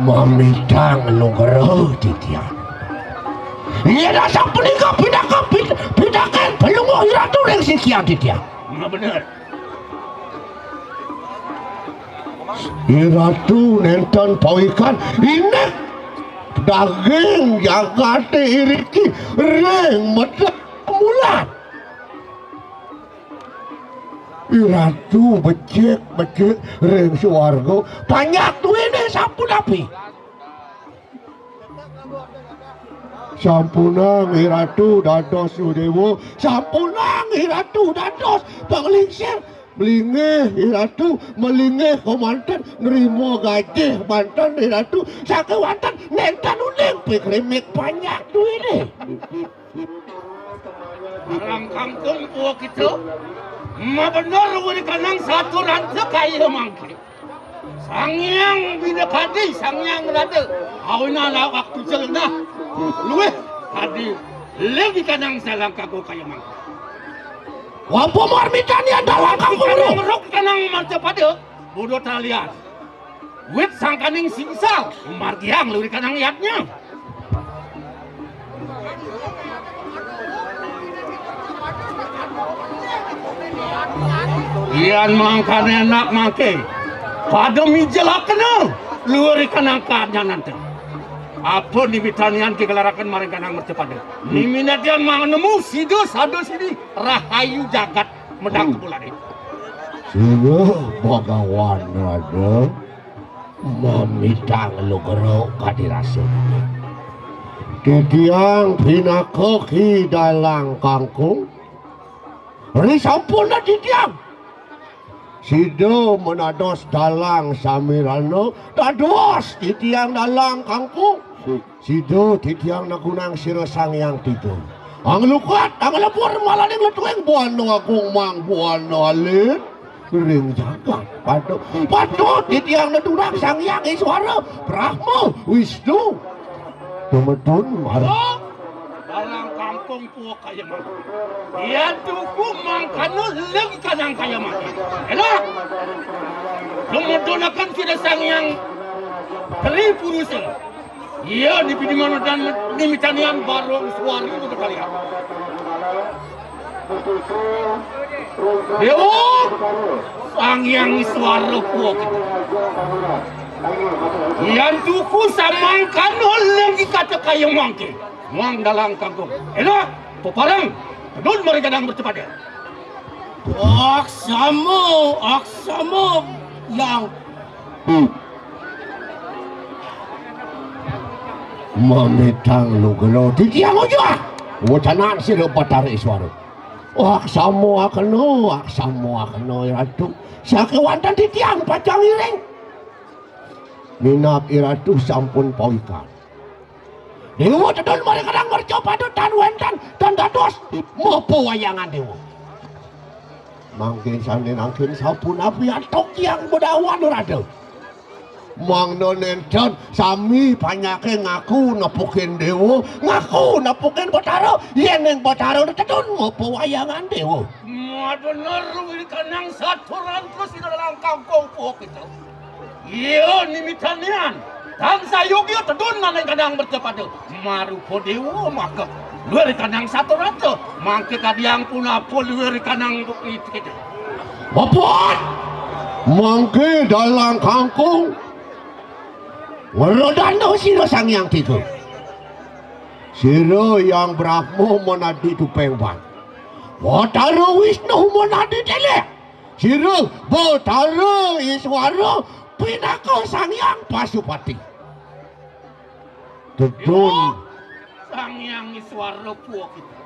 Mamitang lugra titiang. Iya dasar punika pinaka pin-, pinaka pelungguh Ratu ring sikian titiang. Nah, bener. Iratu nenten pawikan indik daging jagate iriki ring medal mulat. Iratu becik-becik ring suarga, panjak duene sapunapi? Sampunang Iratu dados Sudewa, sampunang Iratu dados panglingsir. Mlinggih Iratu, mlinggih kemanten, nrima gajih manten Iratu, sakewanten nenten uning pikrimik panjak duene. Dalang kangkung puwa kita, mabener wirikanang saturan kaya mangke. Sang Hyang Bhima Kadi, Sang Hyang Narada. Awinanang waktu celena. Luwih kadi legi kanang salang kago kaya mangke. Wapa marmitanian dalang kangkung. Kanang ruk kanang marcapada. Budo talian. Wit sangkaning singsa, margiang luwih kanang yatnya. Yan mangkane anak mangke. Pada mijelakena luwih kanang kanyan nante. Apa nimitanian kigelaraken maring kanang mercapada. Niminatian mangnemu sida sada sini rahayu jagat medang kebulane. Sira Bagawan Rada. Mamitang lugra kadi rasa. Titiang pinaka Ki Dalang Kangkung. Risampun titiang. Sida menados dalang samirana, dados titiang Dalang Kangkung. Sida titiang nagunang sira Sang Hyang Tiga. Anglukat, anglebur malaning letuing buana agung mang buana alit. Ring jagat. Patut, patut titiang nedurak Sang Hyang Iswara, Brahma, Wisnu. Tumedun marang. Dalang kangkung puwa kaya mangke. Yan tuku mangkana legi kanang kaya mangke. Enak. Tumedunaken sira Sang Hyang Tri Purusa. Iya, di pidi manodan nimitanian barong suari itu kalian. Dewa, Sang Hyang Iswara puwa kita. Yan tuku samangkana legi kata kaya mangke. Muang dalang kangkung. Enak, peparang. Pedun mari kadang bercepat ya. Aksama, aksama, yang Mamitang lugra titiang ujah. Wacanan sira Batara Iswara. Aksama akena, aksama akena, Ratu. Sakewanten titiang pacang iring. Minab Iratu sampun pawikan. Dewa tedun mari kadang mercapada tan wenten, tan dados mapawayangan dewa. Mangkin sane nangkin sapunapi antuk Hyang Bedawan Rada. Mangda nenten sami panyake ngaku nepukin dewa, ngaku nepukin Batara, yen ning Batara tedun mapawayangan dewa. Mabener wirikanang saturan terus ida dalam kangkung puhuk itu. Iya, nimitanian. Tan sayogya tedun nang kanang mercapada. Marupa dewa maka luwir kanang saturata. Mangke kadi ampun apa luwir kanang bukti kita. Bapak, mangke dalang kangkung. Werodana sira Sang Hyang Tiga. Sira Hyang Brahma menadi tupeng bang. Batara Wisnu menadi telek. Sira Batara Iswara pinaka Sang Hyang Pasupati. Tedun. Sang Hyang Iswara puwa kita.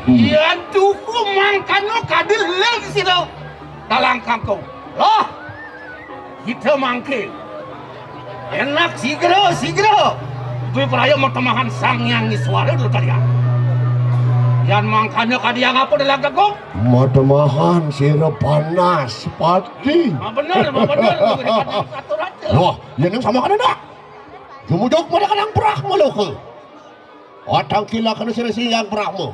Yan tuku mangkana kadi lén sira dalang kangkung. Loh, kita mangke. Enak sigra, sigra. Duwe praya matemahan Sang Hyang Iswara dulu kalian. Yan mangkana kadi yang apa dalang kangkung? Matemahan sira panas pati. Ma bener, ma bener. Wah, yen yang sama kan ndak? Jumujug mereka nang Brahma loka. Atang kila kena sira Sang Hyang Brahma.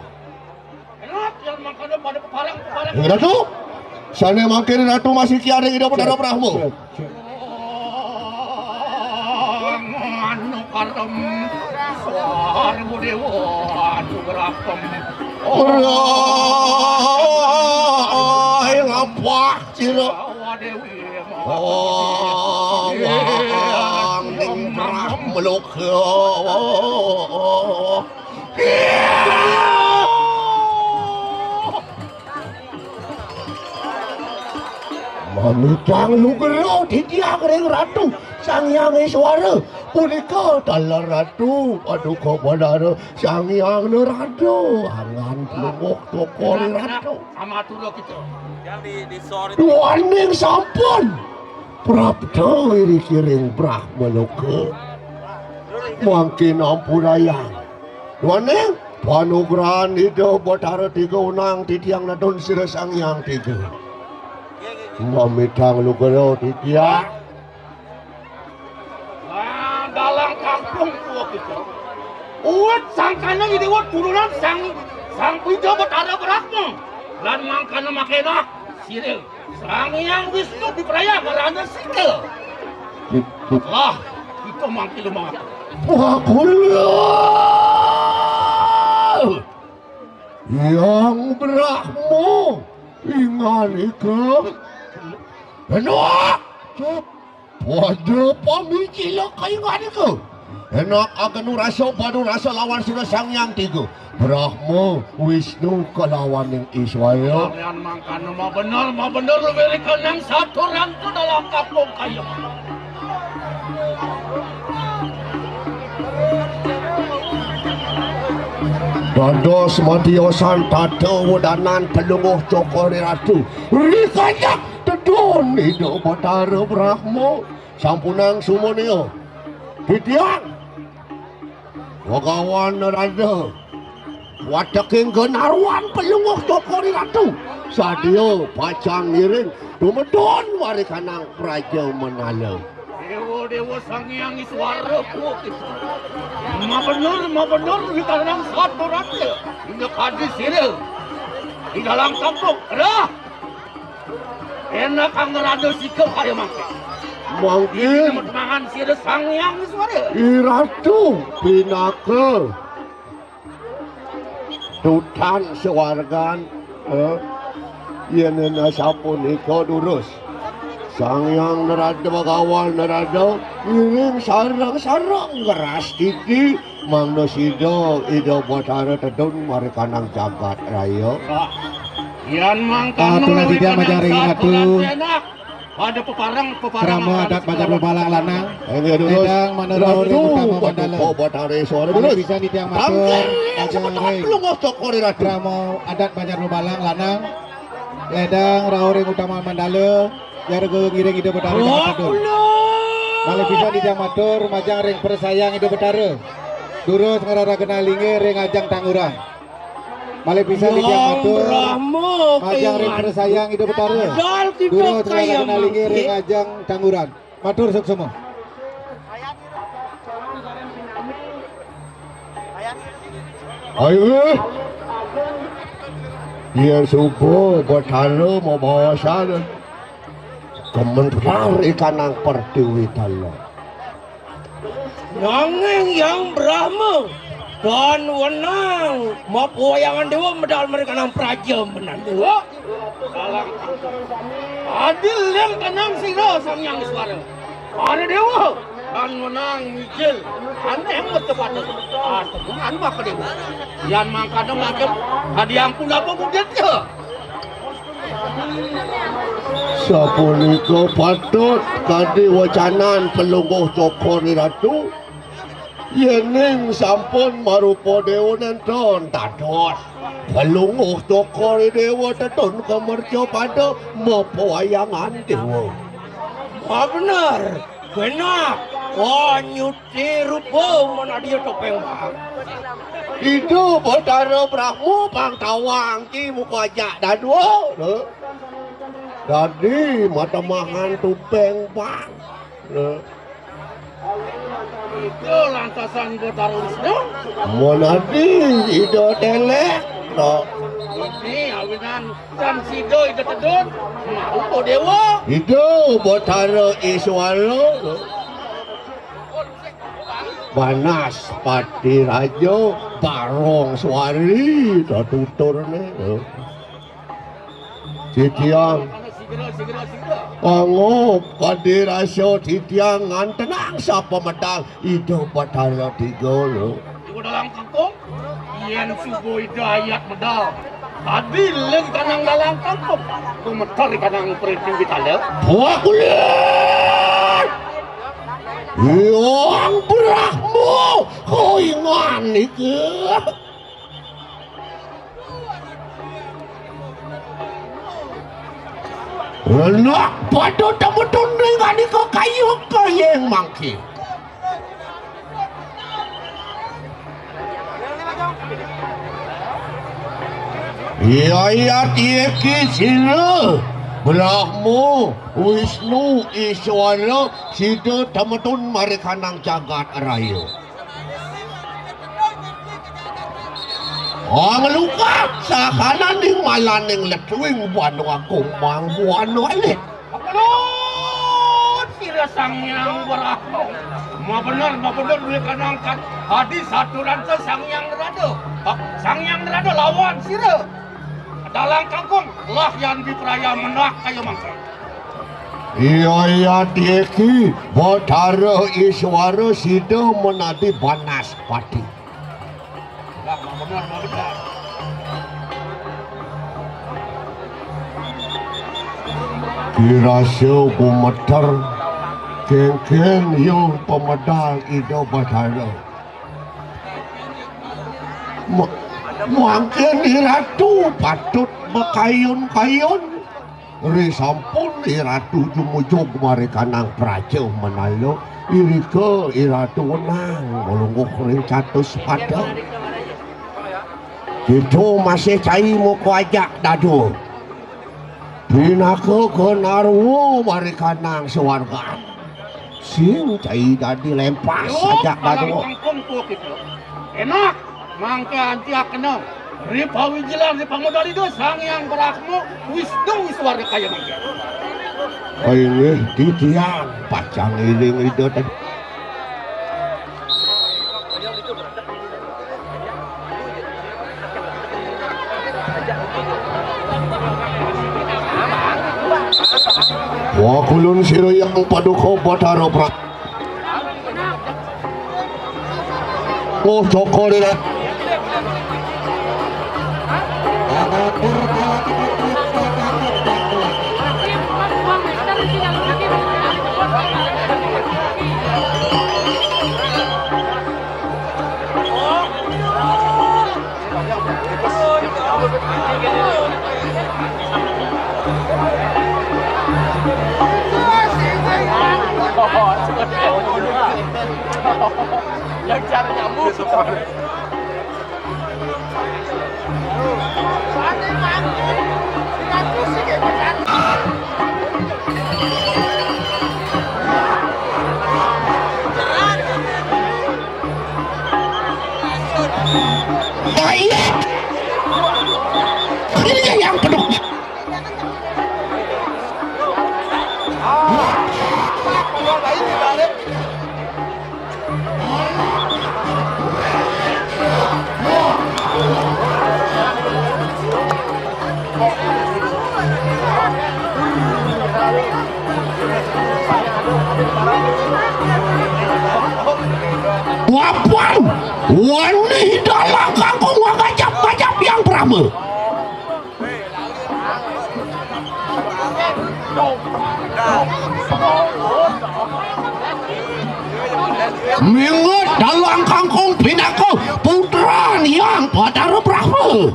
Enak yang mangkana pada peparang, peparang. Ya, Ratu. Sane mangkene Ratu masih kiaring Ida Betara Brahma. Anu karem. Suar dewa anu berapem. Ora, ai, ngapah sira. Dewi. Oh, wang ning Brahma loka. Mamitang lugra titiang ring Ratu Sang Hyang Iswara. Punika taler Ratu, paduka Batara Sang Hyang Narada. Angan plunguh tokor Ratu. Amatura kita. Yang di, di sor itu. Duaning sampun prapta irikiring Brahma loka. Mangkin ampurayang. Duaning panugrahan Ida Batara Tiga unang titiang nedun sira Sang Hyang Tiga. Mamitang lugra titiang. Ah, dalang kampung tua kita. Uwit sangkana Idewa turunan Sang, Sang Ida Betara Brahma. Lan mangkana makena sira Sang Hyang Wisnu dipraya ngarana sika. Lah, kita mangke lumangaken. Wah, kula. Hyang Brahma, inganika. Enak. Pada pamicila kainganika. Enak agenu rasa, padu rasa lawan sira Sang Hyang Tiga. Brahma, Wisnu, kalawaning Iswara. Sampeyan mangkana mabener, mabener luwirikan nang saturan tu dalam kampung kaya. Dados matiosan tata wedanan pelungguh cokor ratu. Rikajak tedun Ida Batara Brahma. Sampunang sumania. Titiang. Wagawan Narada. Wateking genarwan pelungguh cokor ratu. Sadia pacang ngiring tumedun warikanang praja manala. Dewa, Dewa Sang Hyang Iswara puwa kita. Mabener, mabener wikanang satu raja. Inda kadi sira. Di dalam kampung. Rah. Enak kang ngerada sika kaya mangke. Mangke. Ini mangan sira Sang Hyang Iswara. Iratu pinaka tutan sewargan, eh, yen sapunika durus. Sang Hyang Narada Bagawan Narada ngiring sareng-sareng ngeras titi mangda sida Ida Batara tedun marikanang jagat raya. Ah, yan mangkana titiang majeng ring Ratu. Enak. Pada peparang, peparang krama adat Banjar Bebalang lanang. Inggih, durus. Ledang manera Ratu, ring utama mandala. Paduka Batara Iswara, malih durus. Pisan titiang matur, majeng ring semeton pelungguh cokor ratu. Krama adat Banjar Bebalang lanang. Ledang rauh ring utama mandala. Yarga ngiring Ida Betara. Wah, Jagat Agung. Malih pisan titiang matur, majeng ring persayang Ida Betara. Durus ngrereh genah linggih ring ajeng tanguran. Malih pisan titiang matur, majeng ring persayang Ida Betara. Durus ngrereh genah linggih ring ajeng tanguran. Matur suksma. Ayo. Yen suba Betara mabaosan. kementar ikanang pertiwi tala. Nanging Hyang Brahma tan wenang mapawayangan dewa medal merikanang praja menang dewa. Adil yang tenang sira Sang Hyang Iswara. Para dewa tan wenang mijil aneh mertepatan. Ateman maka dewa. Yan mangkana mangkem hadiang pun apa mudit ya. Sapunika patut kadi wacanan Pelungguh Cokor Ratu. Yening sampun marupa dewa nenten dados Pelungguh Cokor Dewa tetun kamerca pada mapawayangan dewa. Wah, bener. Benar. Wah, nyuti rupa menadia topeng bang. Ida Batara Brahma pang tawang ki muka ajak dadua. Dadi matemahan topeng bang. Ida lantasan Batara Wisnu. Monadi Ida telek. Ini awinan dan sida Ida tedun. Mau dewa. Ida Batara Iswara. Banas Pati Raja Barong Swari to tuturne. Titiang. Angup kadi rasa titiang ngantenang sapa medal Ida Batara Tiga lo. Iku dalam kangkung, yen suba Ida ayat medal. Tadi ling kanang dalam kangkung, kumeter kanang perintah kita lo. Buah kulit. Hyang Brahma, koingan iki. Renak pada temetun ring anika kayu kayeng mangke. Iya, iya, tieki sira. Brahma, Wisnu, Iswara, sida temetun marikanang jagat raya. Anglukat sahananing malaning letuing banwa kumang banwa lit. Aduh, sira Sang Hyang Brahma. Mabener, mabener duwe kanangkan. Adi saturanta Sang Hyang Nerada. Hah, Sang Hyang Nerada lawan sira. Dalang kangkung, lah yan dipraya mendak kaya mangke. Iya, iya, tieki, Batara Iswara sida menadi Banaspati. Lah, mabener, mabener. Kirasa gumeter, kengken ya pemedal Ida Batara. Ma-, mangkin Iratu patut makayun-kayun. Ri sampun Iratu jumujug marikanang praja manala. Irika Iratu wenang malungguh ring catus pada. Kita masih cai muka ajak dadu. Pinaka ganarwa marikanang suwargan. Sing cai dadi lempas ajak dadu. Kangkung tua kita. Enak. Mangka antiak kena. Ri pawijilan, ri pamodal Ida Sang Hyang Brahma, Wisnu, Wiswara kaya mangke. Inggih, titiang pacang iring Ida tadi. Wa kulun sira yang paduka Batara Pra-, oh, Cokor ira. Yang cara nyambung. Baik. Ini yang penuh. Apan wani dalang kangkung ngajap-ngajap Hyang Brahma. Minget dalang kangkung pinaka putran Hyang Batara Brahma.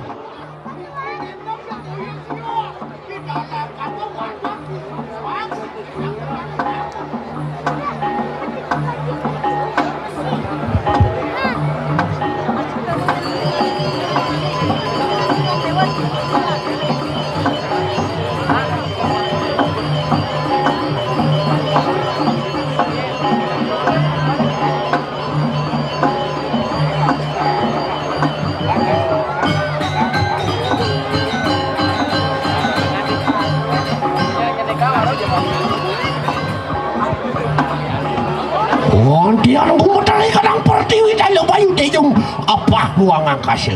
Ngontian ku metali kadang pertiwi dalam bayu tejung apa buang angkasa.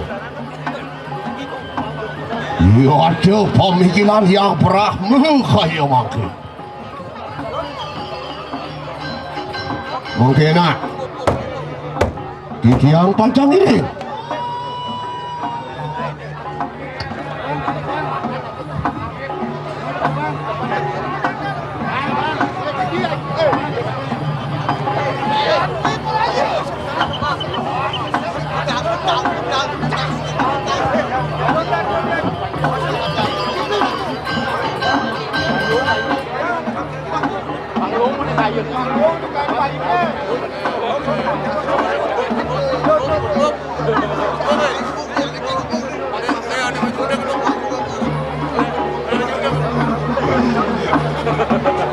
Ya ada pemikiran yang berahmu kaya mangke. Mangke nak. Titiang pacang iring.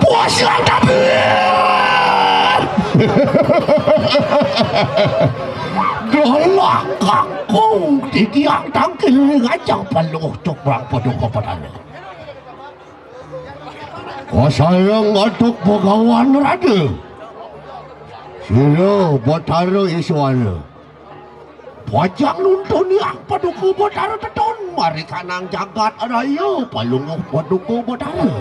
Puas yang tapi. Gelak kangkung titiang tangkil ngajak paluh cok berang paduka padanya. Kasayang atuk Bagawan Rada. Sira Batara Iswara. Pacang nuntun Hyang Paduka Batara Teton mari kanang jagat raya Palungguh Paduka Batara.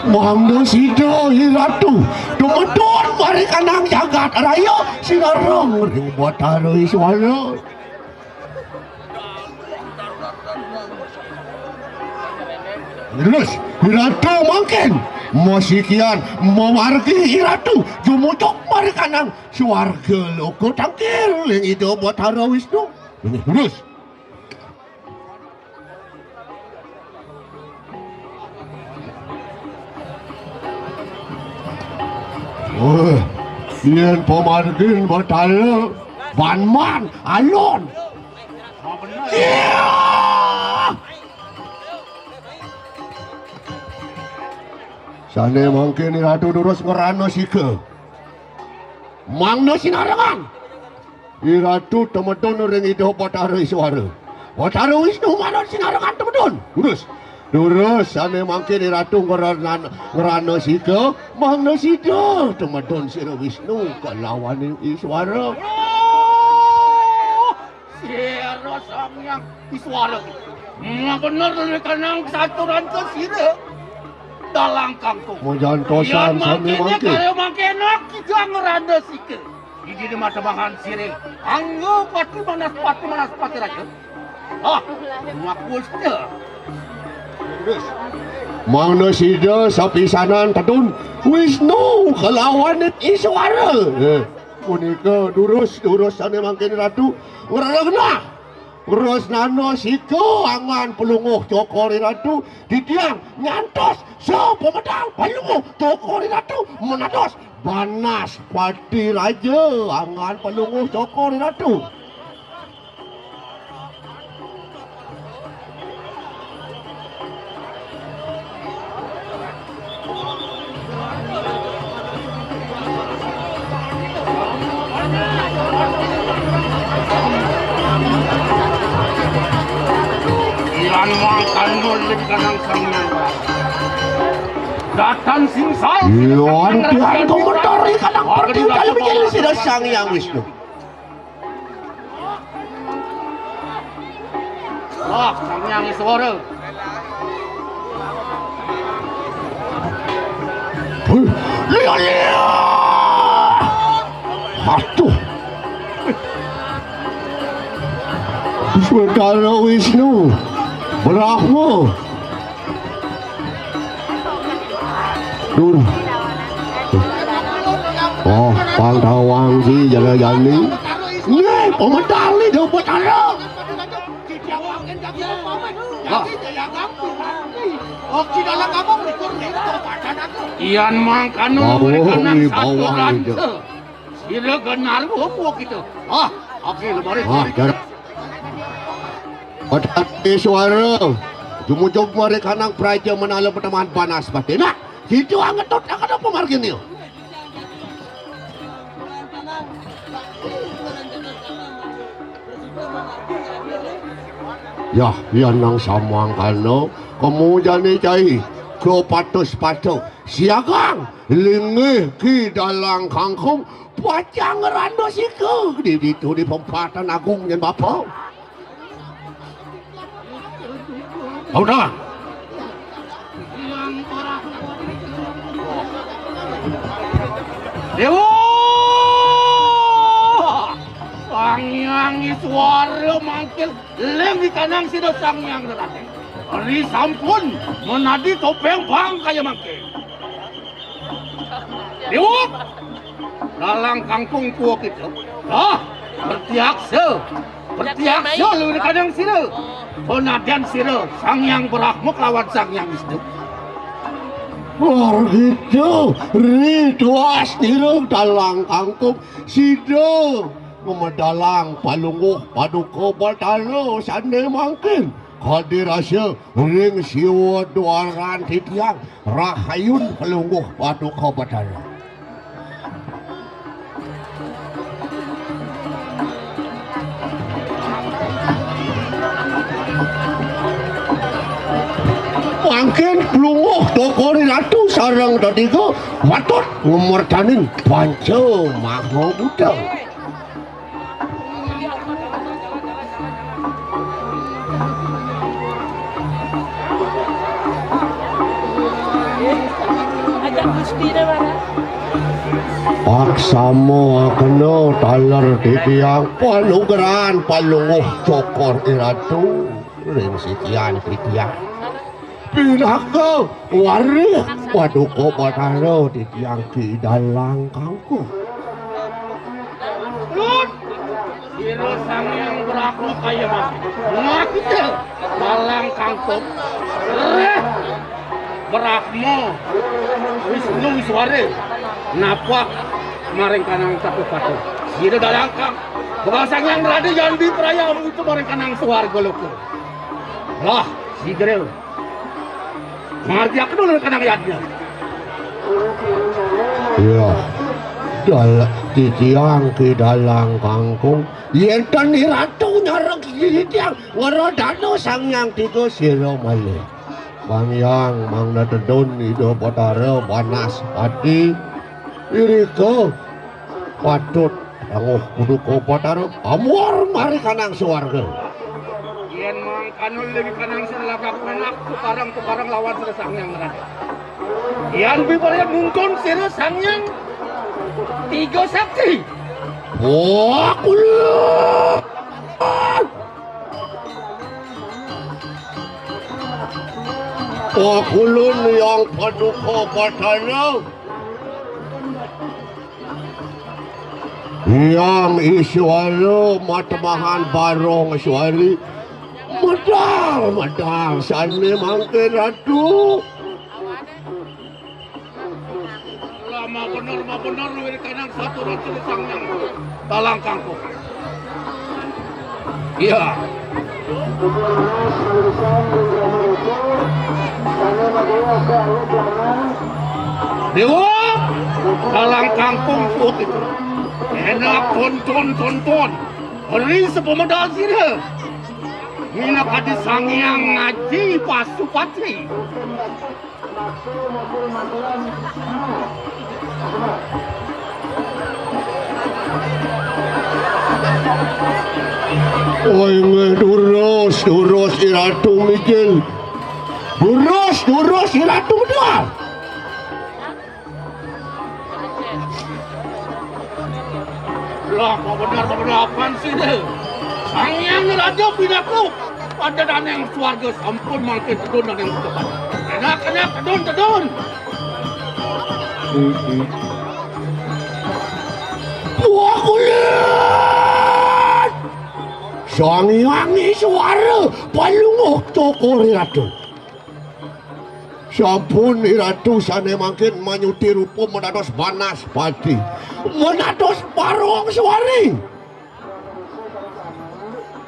Mangda sida, Iratu, tumedun mari kanang jagat raya sinareng ring Batara Iswara. Terus, Iratu mangkin masikian mamargi Iratu jumujuk mari kanang swarga loka tangkil ring Ida Batara Wisnu. Terus. Oh, yen pamargin Batara banman alon. Iya. Sane mangkin Ratu durus ngrana sika. Mangda sinarengan. Iratu temedun ring Ida Batara Iswara. Batara Wisnu manut sinarengan temedun. Durus. Durus sane mangkin Iratu ngrana, ngrana sika, mangda sida temedun sira Wisnu kalawaning Iswara. Sira Sang Hyang Iswara. Mabener lekanang saturan ka sira. Dalang kangkung. Majantosan sane mangkin. Kaya mangkin kita ngrana sika. Di dina matebangan sira. Angga pati manas pati manas pati raja. Ah, ngaku sida. Mangda sida sapisanan tedun Wisnu kalawan Iswara. Eh, punika durus, durus sane mangkin Ratu. Ngrereh genah. Terus nano sika angan Palungguh Cokor Ratu, titiang nyantos sapamedal Palungguh Cokor Ratu menados Banaspati Raja angan Palungguh Cokor Ratu. Iran wang tanggul ling kanang Sang Hyang. Datan sing sae. Iwan tiang komentar ing kanang pertiwi kalih mikil sira Sang Hyang Wisnu. Wah, Sang Hyang Iswara. Lia, lia. Aduh. Betara Wisnu, Brahma. Dur. Oh, pang tawang si jaga jani. Nih, pemedal nih, dia buat anak. Ian mangkana mereka nang satu ranta. Sira genar apa kita? Ah, oke, lebarin. Ah, dar. Padati suara. Jumujug mereka nang praja menala pertemanan panas batin. Nah, situ angetut akan apa marganya? Yah, yan nang samangkana, kemu jani cai, klo patus-patus, siagang, linggih Ki Dalang Kangkung, pacang ngrandus ika, di ditu di pempatan agung nyen bapa. Udah. Dewa! Sang Hyang Iswara mangkin ling di kanang sida Sang Hyang Radén. Ri sampun menadi topeng bang kaya mangkin. Dewa! Dalang Kangkung tua kita. Ah, pertiaksa. Pertiaksa lu di kanang sira. Penadian sira Sang Hyang Brahma kelawan Sang Hyang Wisnu. Wah, gitu. Rituas dirung Dalang Kangkung. Sida ngemedalang palungguh paduka Batara sané mangkin. Kadi rasa ring siwa duaran titiang rahayun palungguh paduka Batara. Mangkin plunguh Tokori Ratu sareng Dadiga patut ngemertanin Panca Maha Buta. Aksama kena taler titiang panugrahan palungguh Cokor Iratu ring sitian titiang. Pinaka warih paduka Batara titiang Ki Dalang Kangkung. Lut. Sira Sang Hyang Brahma kaya mangkin. Ngakita Dalang Kangkung. Reh. Brahma. Wisnu Wiswara. Napak maring kanang satu patu. Sira Dalang Kang. Bakal Sang Hyang Radén Yandi Praya itu maring kanang swarga loka. Lah, sigra. Margi aku dulu kanang yadnya. Iya. Dal-, titiang Ki Dalang Kangkung. Yén tan Iratu nyareng titiang, ngara dana Sang Hyang Tiga Sira malih. Sang Hyang mangda tedun Ida Batara Banaspati. Irika patut Panguh kudu kobatara amor mari kanang swarga. Yén mangkana lagi kanang sira lakak menak tukarang-tukarang lawan sira Sang Hyang Radén. Yén bibaraya nungkun sira Sang Hyang Tiga Sakti. Wah, kula. Wah, kula yang paduka batara. Hyang Iswara matemahan barong Iswari. Medal, medal, sané mangkin Ratu. Lama bener, lama bener, wiritanang satu Ratu di Sang Hyang Dalang Kangkung. Iya. Déwa, Dalang Kangkung putih. Enak tonton, tonton. Ri sepemedal sira. Minakadi Sang Hyang Aji Pasupati. Oi, nggih, durus, durus, Iratu mijil. Durus, durus, Iratu medal. Apa benar, apa benar, apaan sih, deh? Sang Hyang Raja Pinaka, pada daneng swarga sampun mangkin tedun daneng kedepan. Enak, enak, tedun, tedun. Wah, kulit! Sang Hyang Iswara, Palungguh Cokor Ratu. Sampun Iratu sane mangkin manyuti rupa menados Banaspati, menados Barong Suari.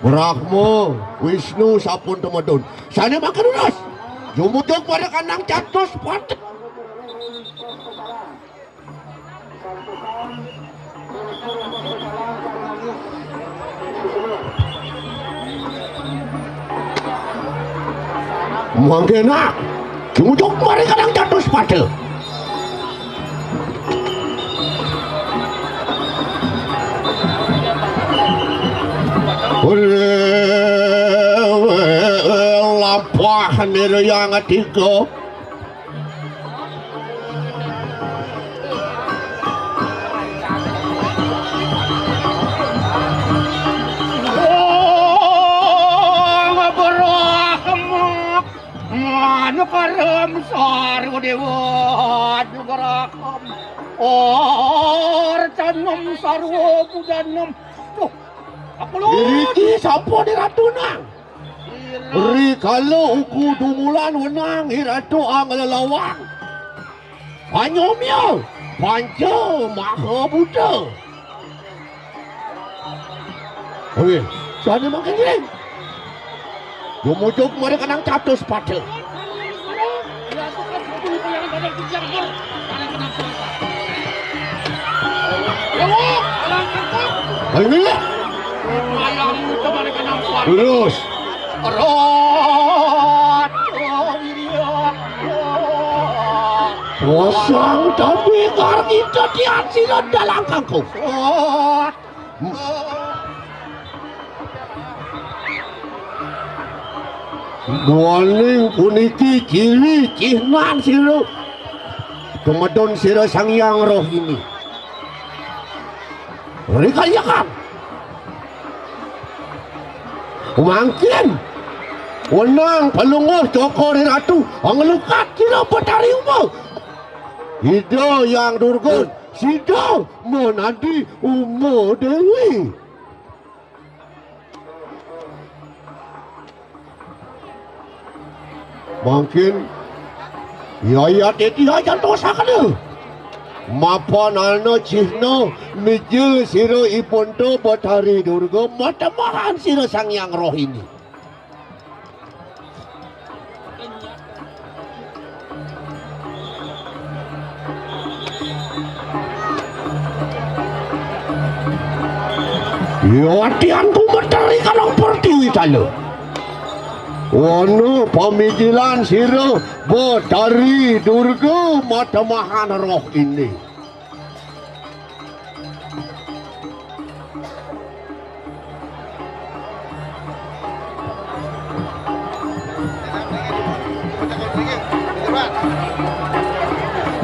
Brahma, Wisnu sampun tumedun. Sane mangkin unas. Jumujug pada kanang catus pati. Mangkena, jumujug mari kadang catus pada. Lampah nira yang tiga. Anu karam sarwa dewa, anu karakam. Or tanam sarwa budanam. Tuh, aku lu. Iriki sampun diratuna. Rikala uku dumulan wenang Iratu ang lelawang. Panyomya, panca maha buta. Oke, sane mangkin ngiring. Jumujug mari kanang catus pada. Ayo, terus. Wasang tapi kar kita tiat sila dalam kangkung. Duaning puniki ciri cihnan sira. Tumedun sira Sang Hyang Rohini. Rikalyakan. Mangkin wenang Palungguh Cokor Ratu anglukat sira Betari Uma. Ida Hyang Durga sida menadi Uma Dewi. Mangkin yayat etiha jantos sakada. Mapan ana cihna mijil sira ipun to Betari Durga matemahan sira Sang Hyang Rohini. Yatian kumeteri kanang pertiwi tala. Wana pamijilan sira Betari Durga matemahan roh ini.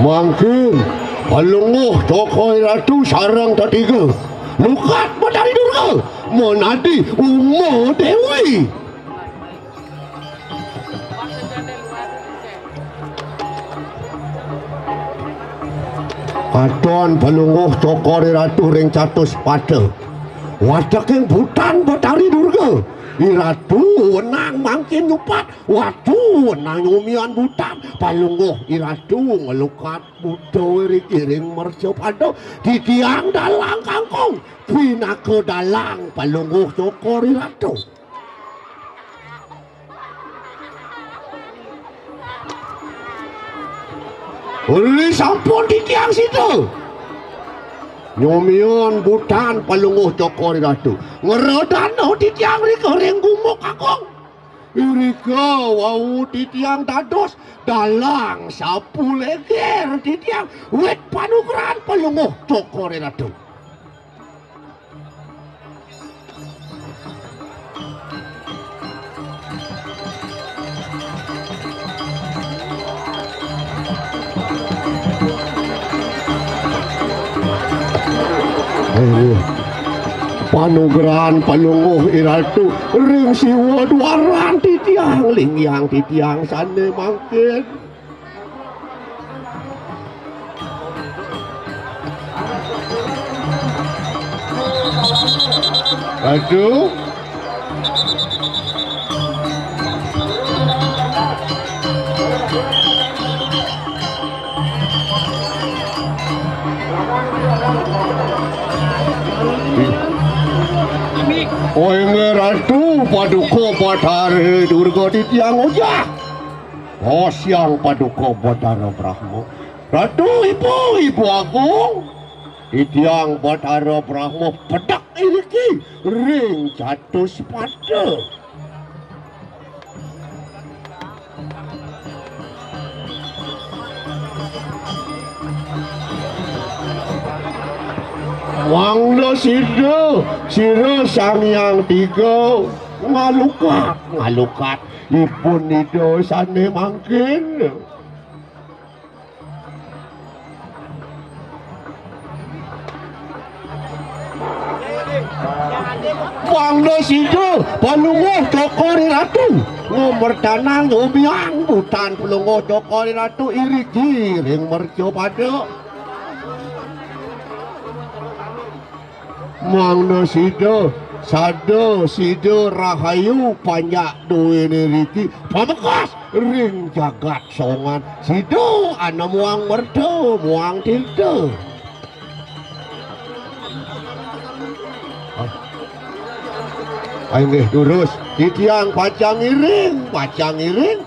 Mangkin Palungguh Cokor Ratu sareng tetiga lukat Betari Durga menadi Uma Dewi. Katon Palungguh Cokor Ratu ring catus pada. Wateking butan Betari Durga. Iratu wenang mangkin nyupat. Watu wenang nyumian butan. Palungguh Iratu nglukat buta ring iring mercapada. Titiang dalang kangkung. Pinaka dalang Palungguh Cokor Ratu. Uli sampun titiang sida. Nyumian butan Palungguh Cokor Ratu. Ngredana titiang rika ring gumuk agung. Irika wau titiang dados dalang sapu leger titiang wit panugrahan Palungguh Cokor Ratu. Ayo. Panugrahan Palungguh Iratu ring Siwa Dwaran titiang, linggih titiang sané mangkin. Aduh. Oh, inggih Ratu Paduka Batara Durga titiang ojah. Oh, siang Paduka Batara Brahma. Ratu, ibu, ibu agung. Titiang Batara Brahma pedek iriki ring catus pada. Mangda sida, sira Sang Hyang Tiga, ngalukat, ngalukat ipun Ida sané mangkin. Mangda sida Palungguh Cokor I Ratu ngamertanang umiang butan Palungguh Cokor I Ratu iriki ring mercapada. Mangda sida, sada sida rahayu panjak duéné riki pamekas ring jagat Songan. Sida anemuang merta muang tirta. Ah. Inggih durus, titiang pacang ngiring, pacang ngiring.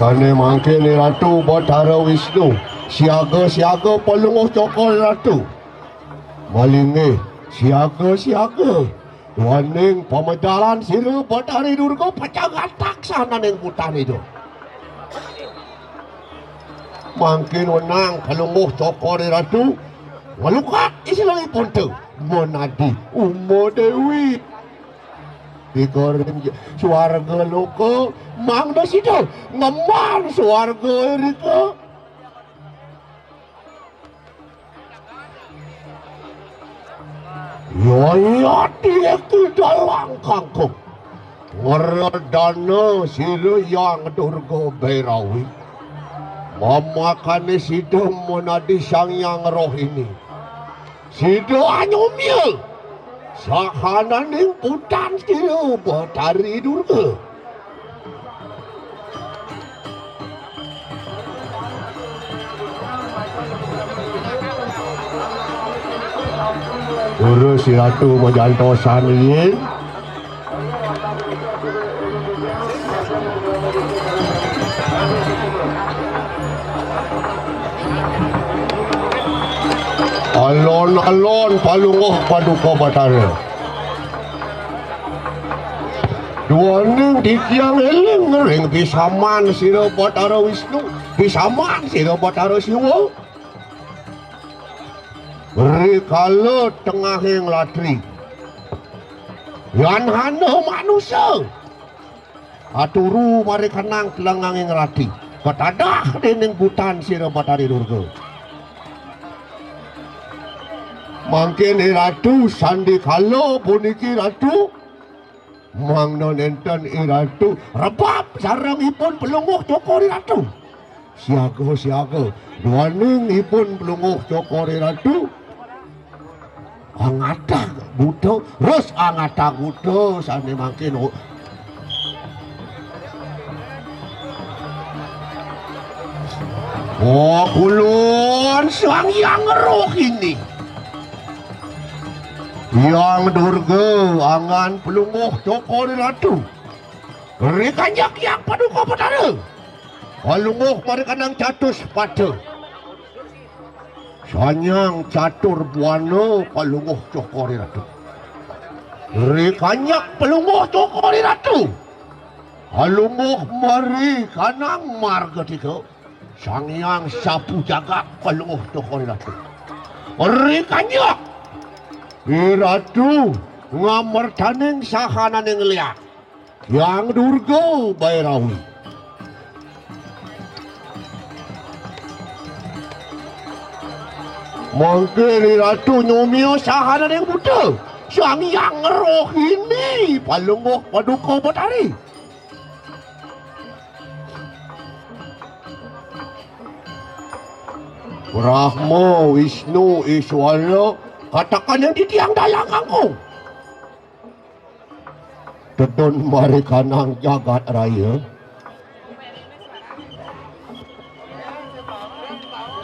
Sané mangkin Ratu Batara Wisnu, siaga-siaga Palungguh Cokor Ratu. Malinggih, siaga-siaga. Duaning pamedalan sira Batari Durga pacang ngatak sahananing butan Ida. Mangkin wenang Palungguh Cokor I Ratu nglukat istilahipun té, menadi Uma Déwi. Di goring swarga loka, mangda sida ngemban swarga irika. Yayati dalang kangkung. Ngredana sira Hyang Durga Bhairawi. Mamakané sida menadi Sang Hyang Rohini. Sida anyumya sahananing butan sira Batari Durga. Durus Ratu majantosan riin. Alon-alon Palungguh Paduka Batara. Duaning titiang éling ring pisaman sira Batara Wisnu, pisaman sira Batara Siwa. Rikala tengahing latri, yan hana manusa aturu marikanang tengahing latri, katadah déning butan sira Batari Durga. Mangkin Ratu sandikala puniki Ratu, mangda nénten Ratu rebab sareng ipun Palungguh Cokor I Ratu. Siaga-siaga, duaning ipun Palungguh Cokor I Ratu. Angatag buta, terus angatag buta sané mangkin. Oh, kulun Sang Hyang Rohini. Hyang Durga angan Palungguh Cokor I Ratu. Rikanjak Hyang Paduka Batara. Palungguh marikanang catus pada. Sanyang catur buana Palungguh Cokor I Ratu. Rikanjak Palungguh Cokor I Ratu. Palungguh marikanang marga tiga. Sang Hyang Sapu Jagat Palungguh Cokor I Ratu. Rikanjak I Ratu ngamertaning sahananing liak. Hyang Durga Bairawi. Mangké Ratu nyomia sahananing buta, Sang Hyang Rohini, Palungguh Paduka Betari. Brahma, Wisnu, Iswara, katakan yang titiang dalang kangkung. Tedun marikanang jagat raya.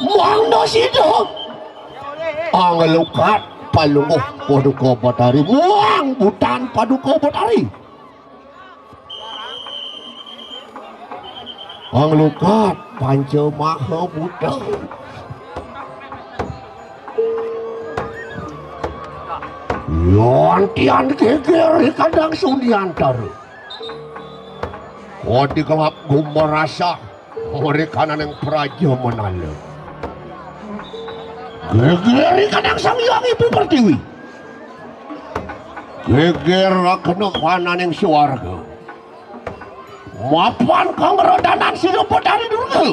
Mangda sida anglukat Palungguh Paduka Betari, muang butan Paduka Betari. Anglukat Panca Maha Buta. Yan tian geger ri kandang Sundiantara. Kadi kelap gumarasa ri kananing praja manala. Geger ri kandang Sang Hyang Ibu Pertiwi. Geger rakena kananing suarga. Mapan kang radanan sira Betari Durga.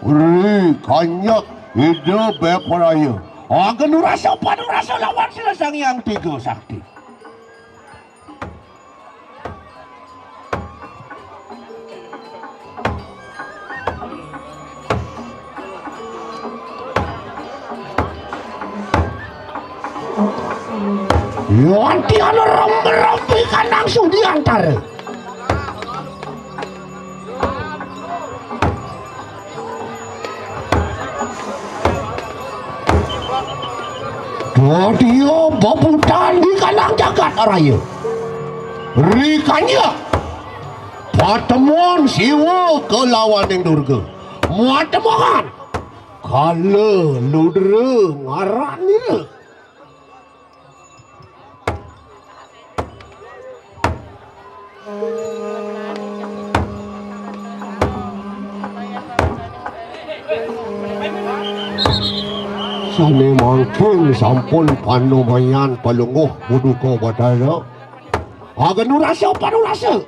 Ri kanjak Ida Bepraya. Agenurasa panurasa lawan sira Sang Hyang Tiga Sakti. Yan tian remrem ri kandang Sundiantara. Dadia bebutan ri kandang jagat raya. Ri kanjak patemon Siwa kalawaning Durga. Matemongan Kala Ludra ngaran nira. Sané mangkin sampun panumayan Palungguh Paduka Betara. Agenurasa panurasa.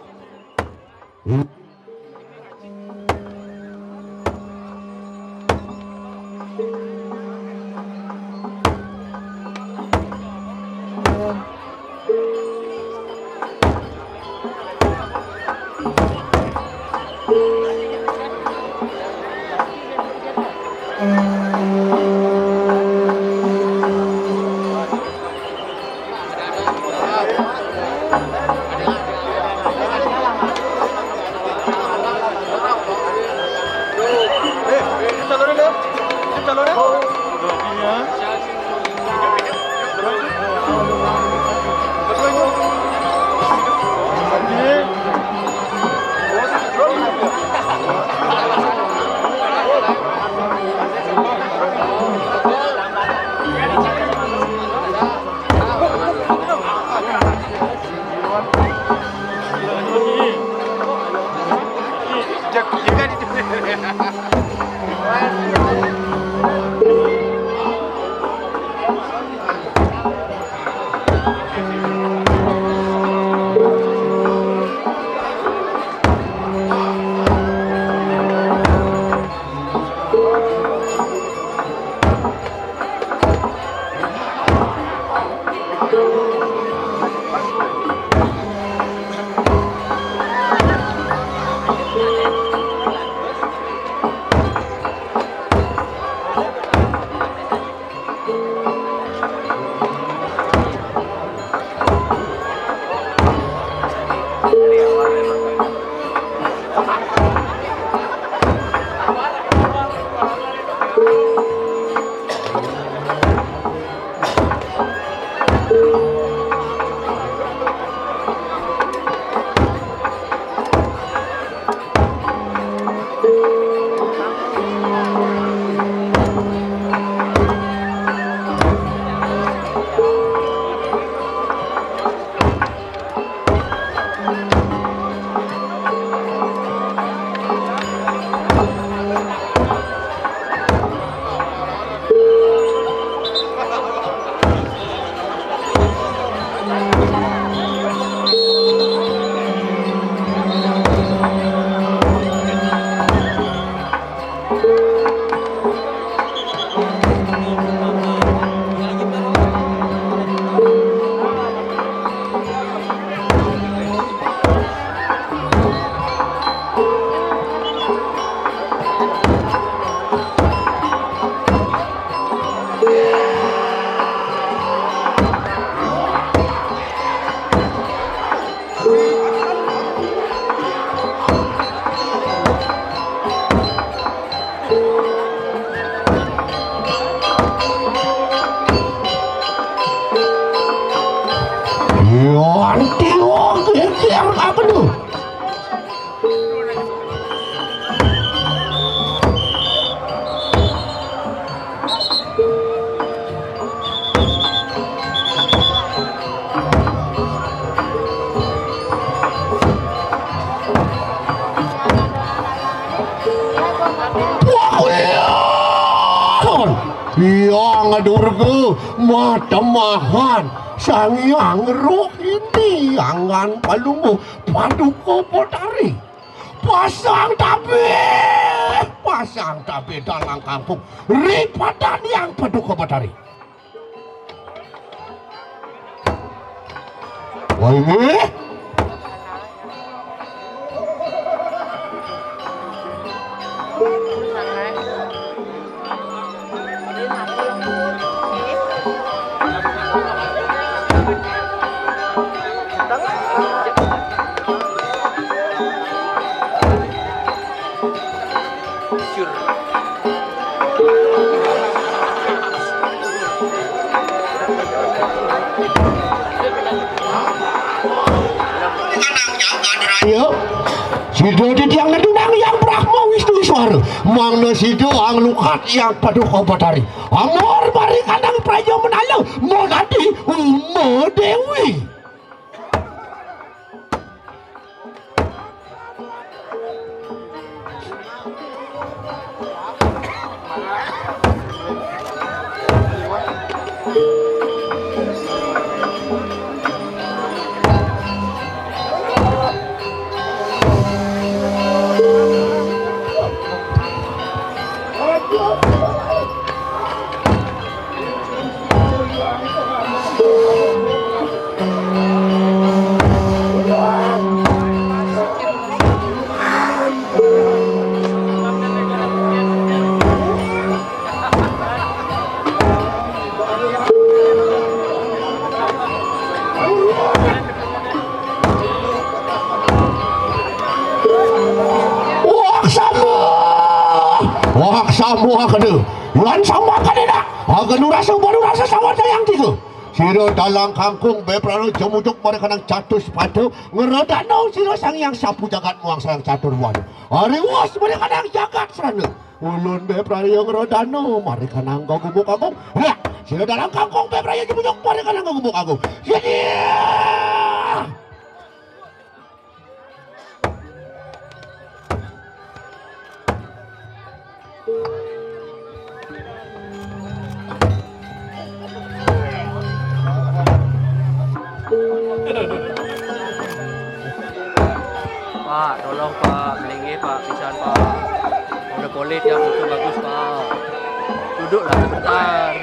Yo, anti wong geger apa tuh? Wah, iya. Iya, ngedurge, matemahan, sangiang roh ini, angan palungguh, paduka batari. Pasang tabih, pasang tabih dalang kangkung, ripadan yang paduka batari. Wah, ini. Iya. Sida titiang nedunang Hyang Brahma Wisnu Iswara. Mangda sida anglukat Hyang Paduka Batari. Amor bari kanang praja menala, modati Uma Dewi. Wah, sama. Wah, sama kada. Wan sama kada nak. Aga nurasa, baru rasa sama sayang tiga. Sira dalang kangkung, beprana jemujuk mereka nang catus padu. Ngerodano sira sang yang sapu jagat muang sang catur wan. Ariwas mereka nang jagat serana. Ulun be praya ngrodano, mari kanang gumuk agung. Lah, sira dalang kangkung be praya jebujok, mari kanang gumuk agung. Jadi. Pak, tolong Pak, melinggih Pak, pisan Pak. Monopoli tiap foto bagus Pak. Duduklah sebentar.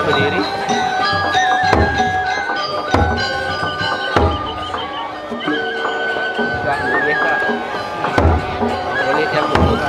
Berdiri. Enggak, boleh, Kak. Boleh dia buka.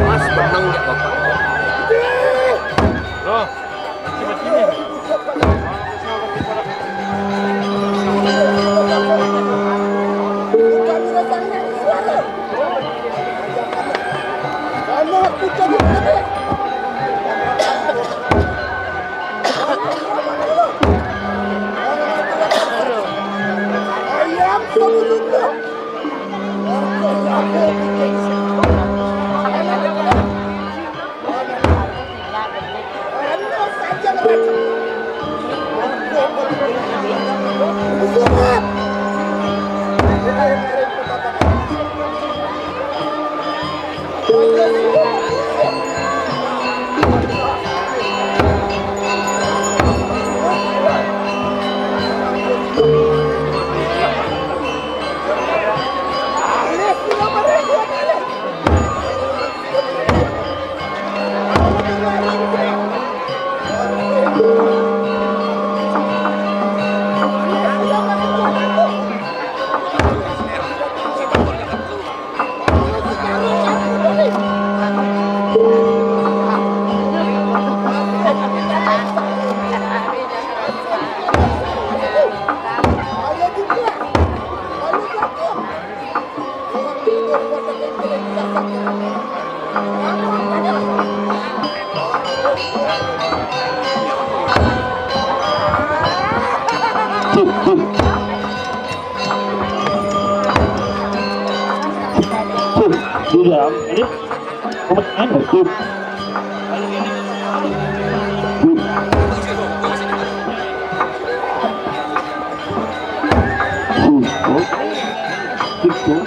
Mas, menang nggak, Bapak? Loh, Di dalam ini. Anu, tuh. Tuh,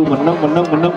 menang, menang, menang.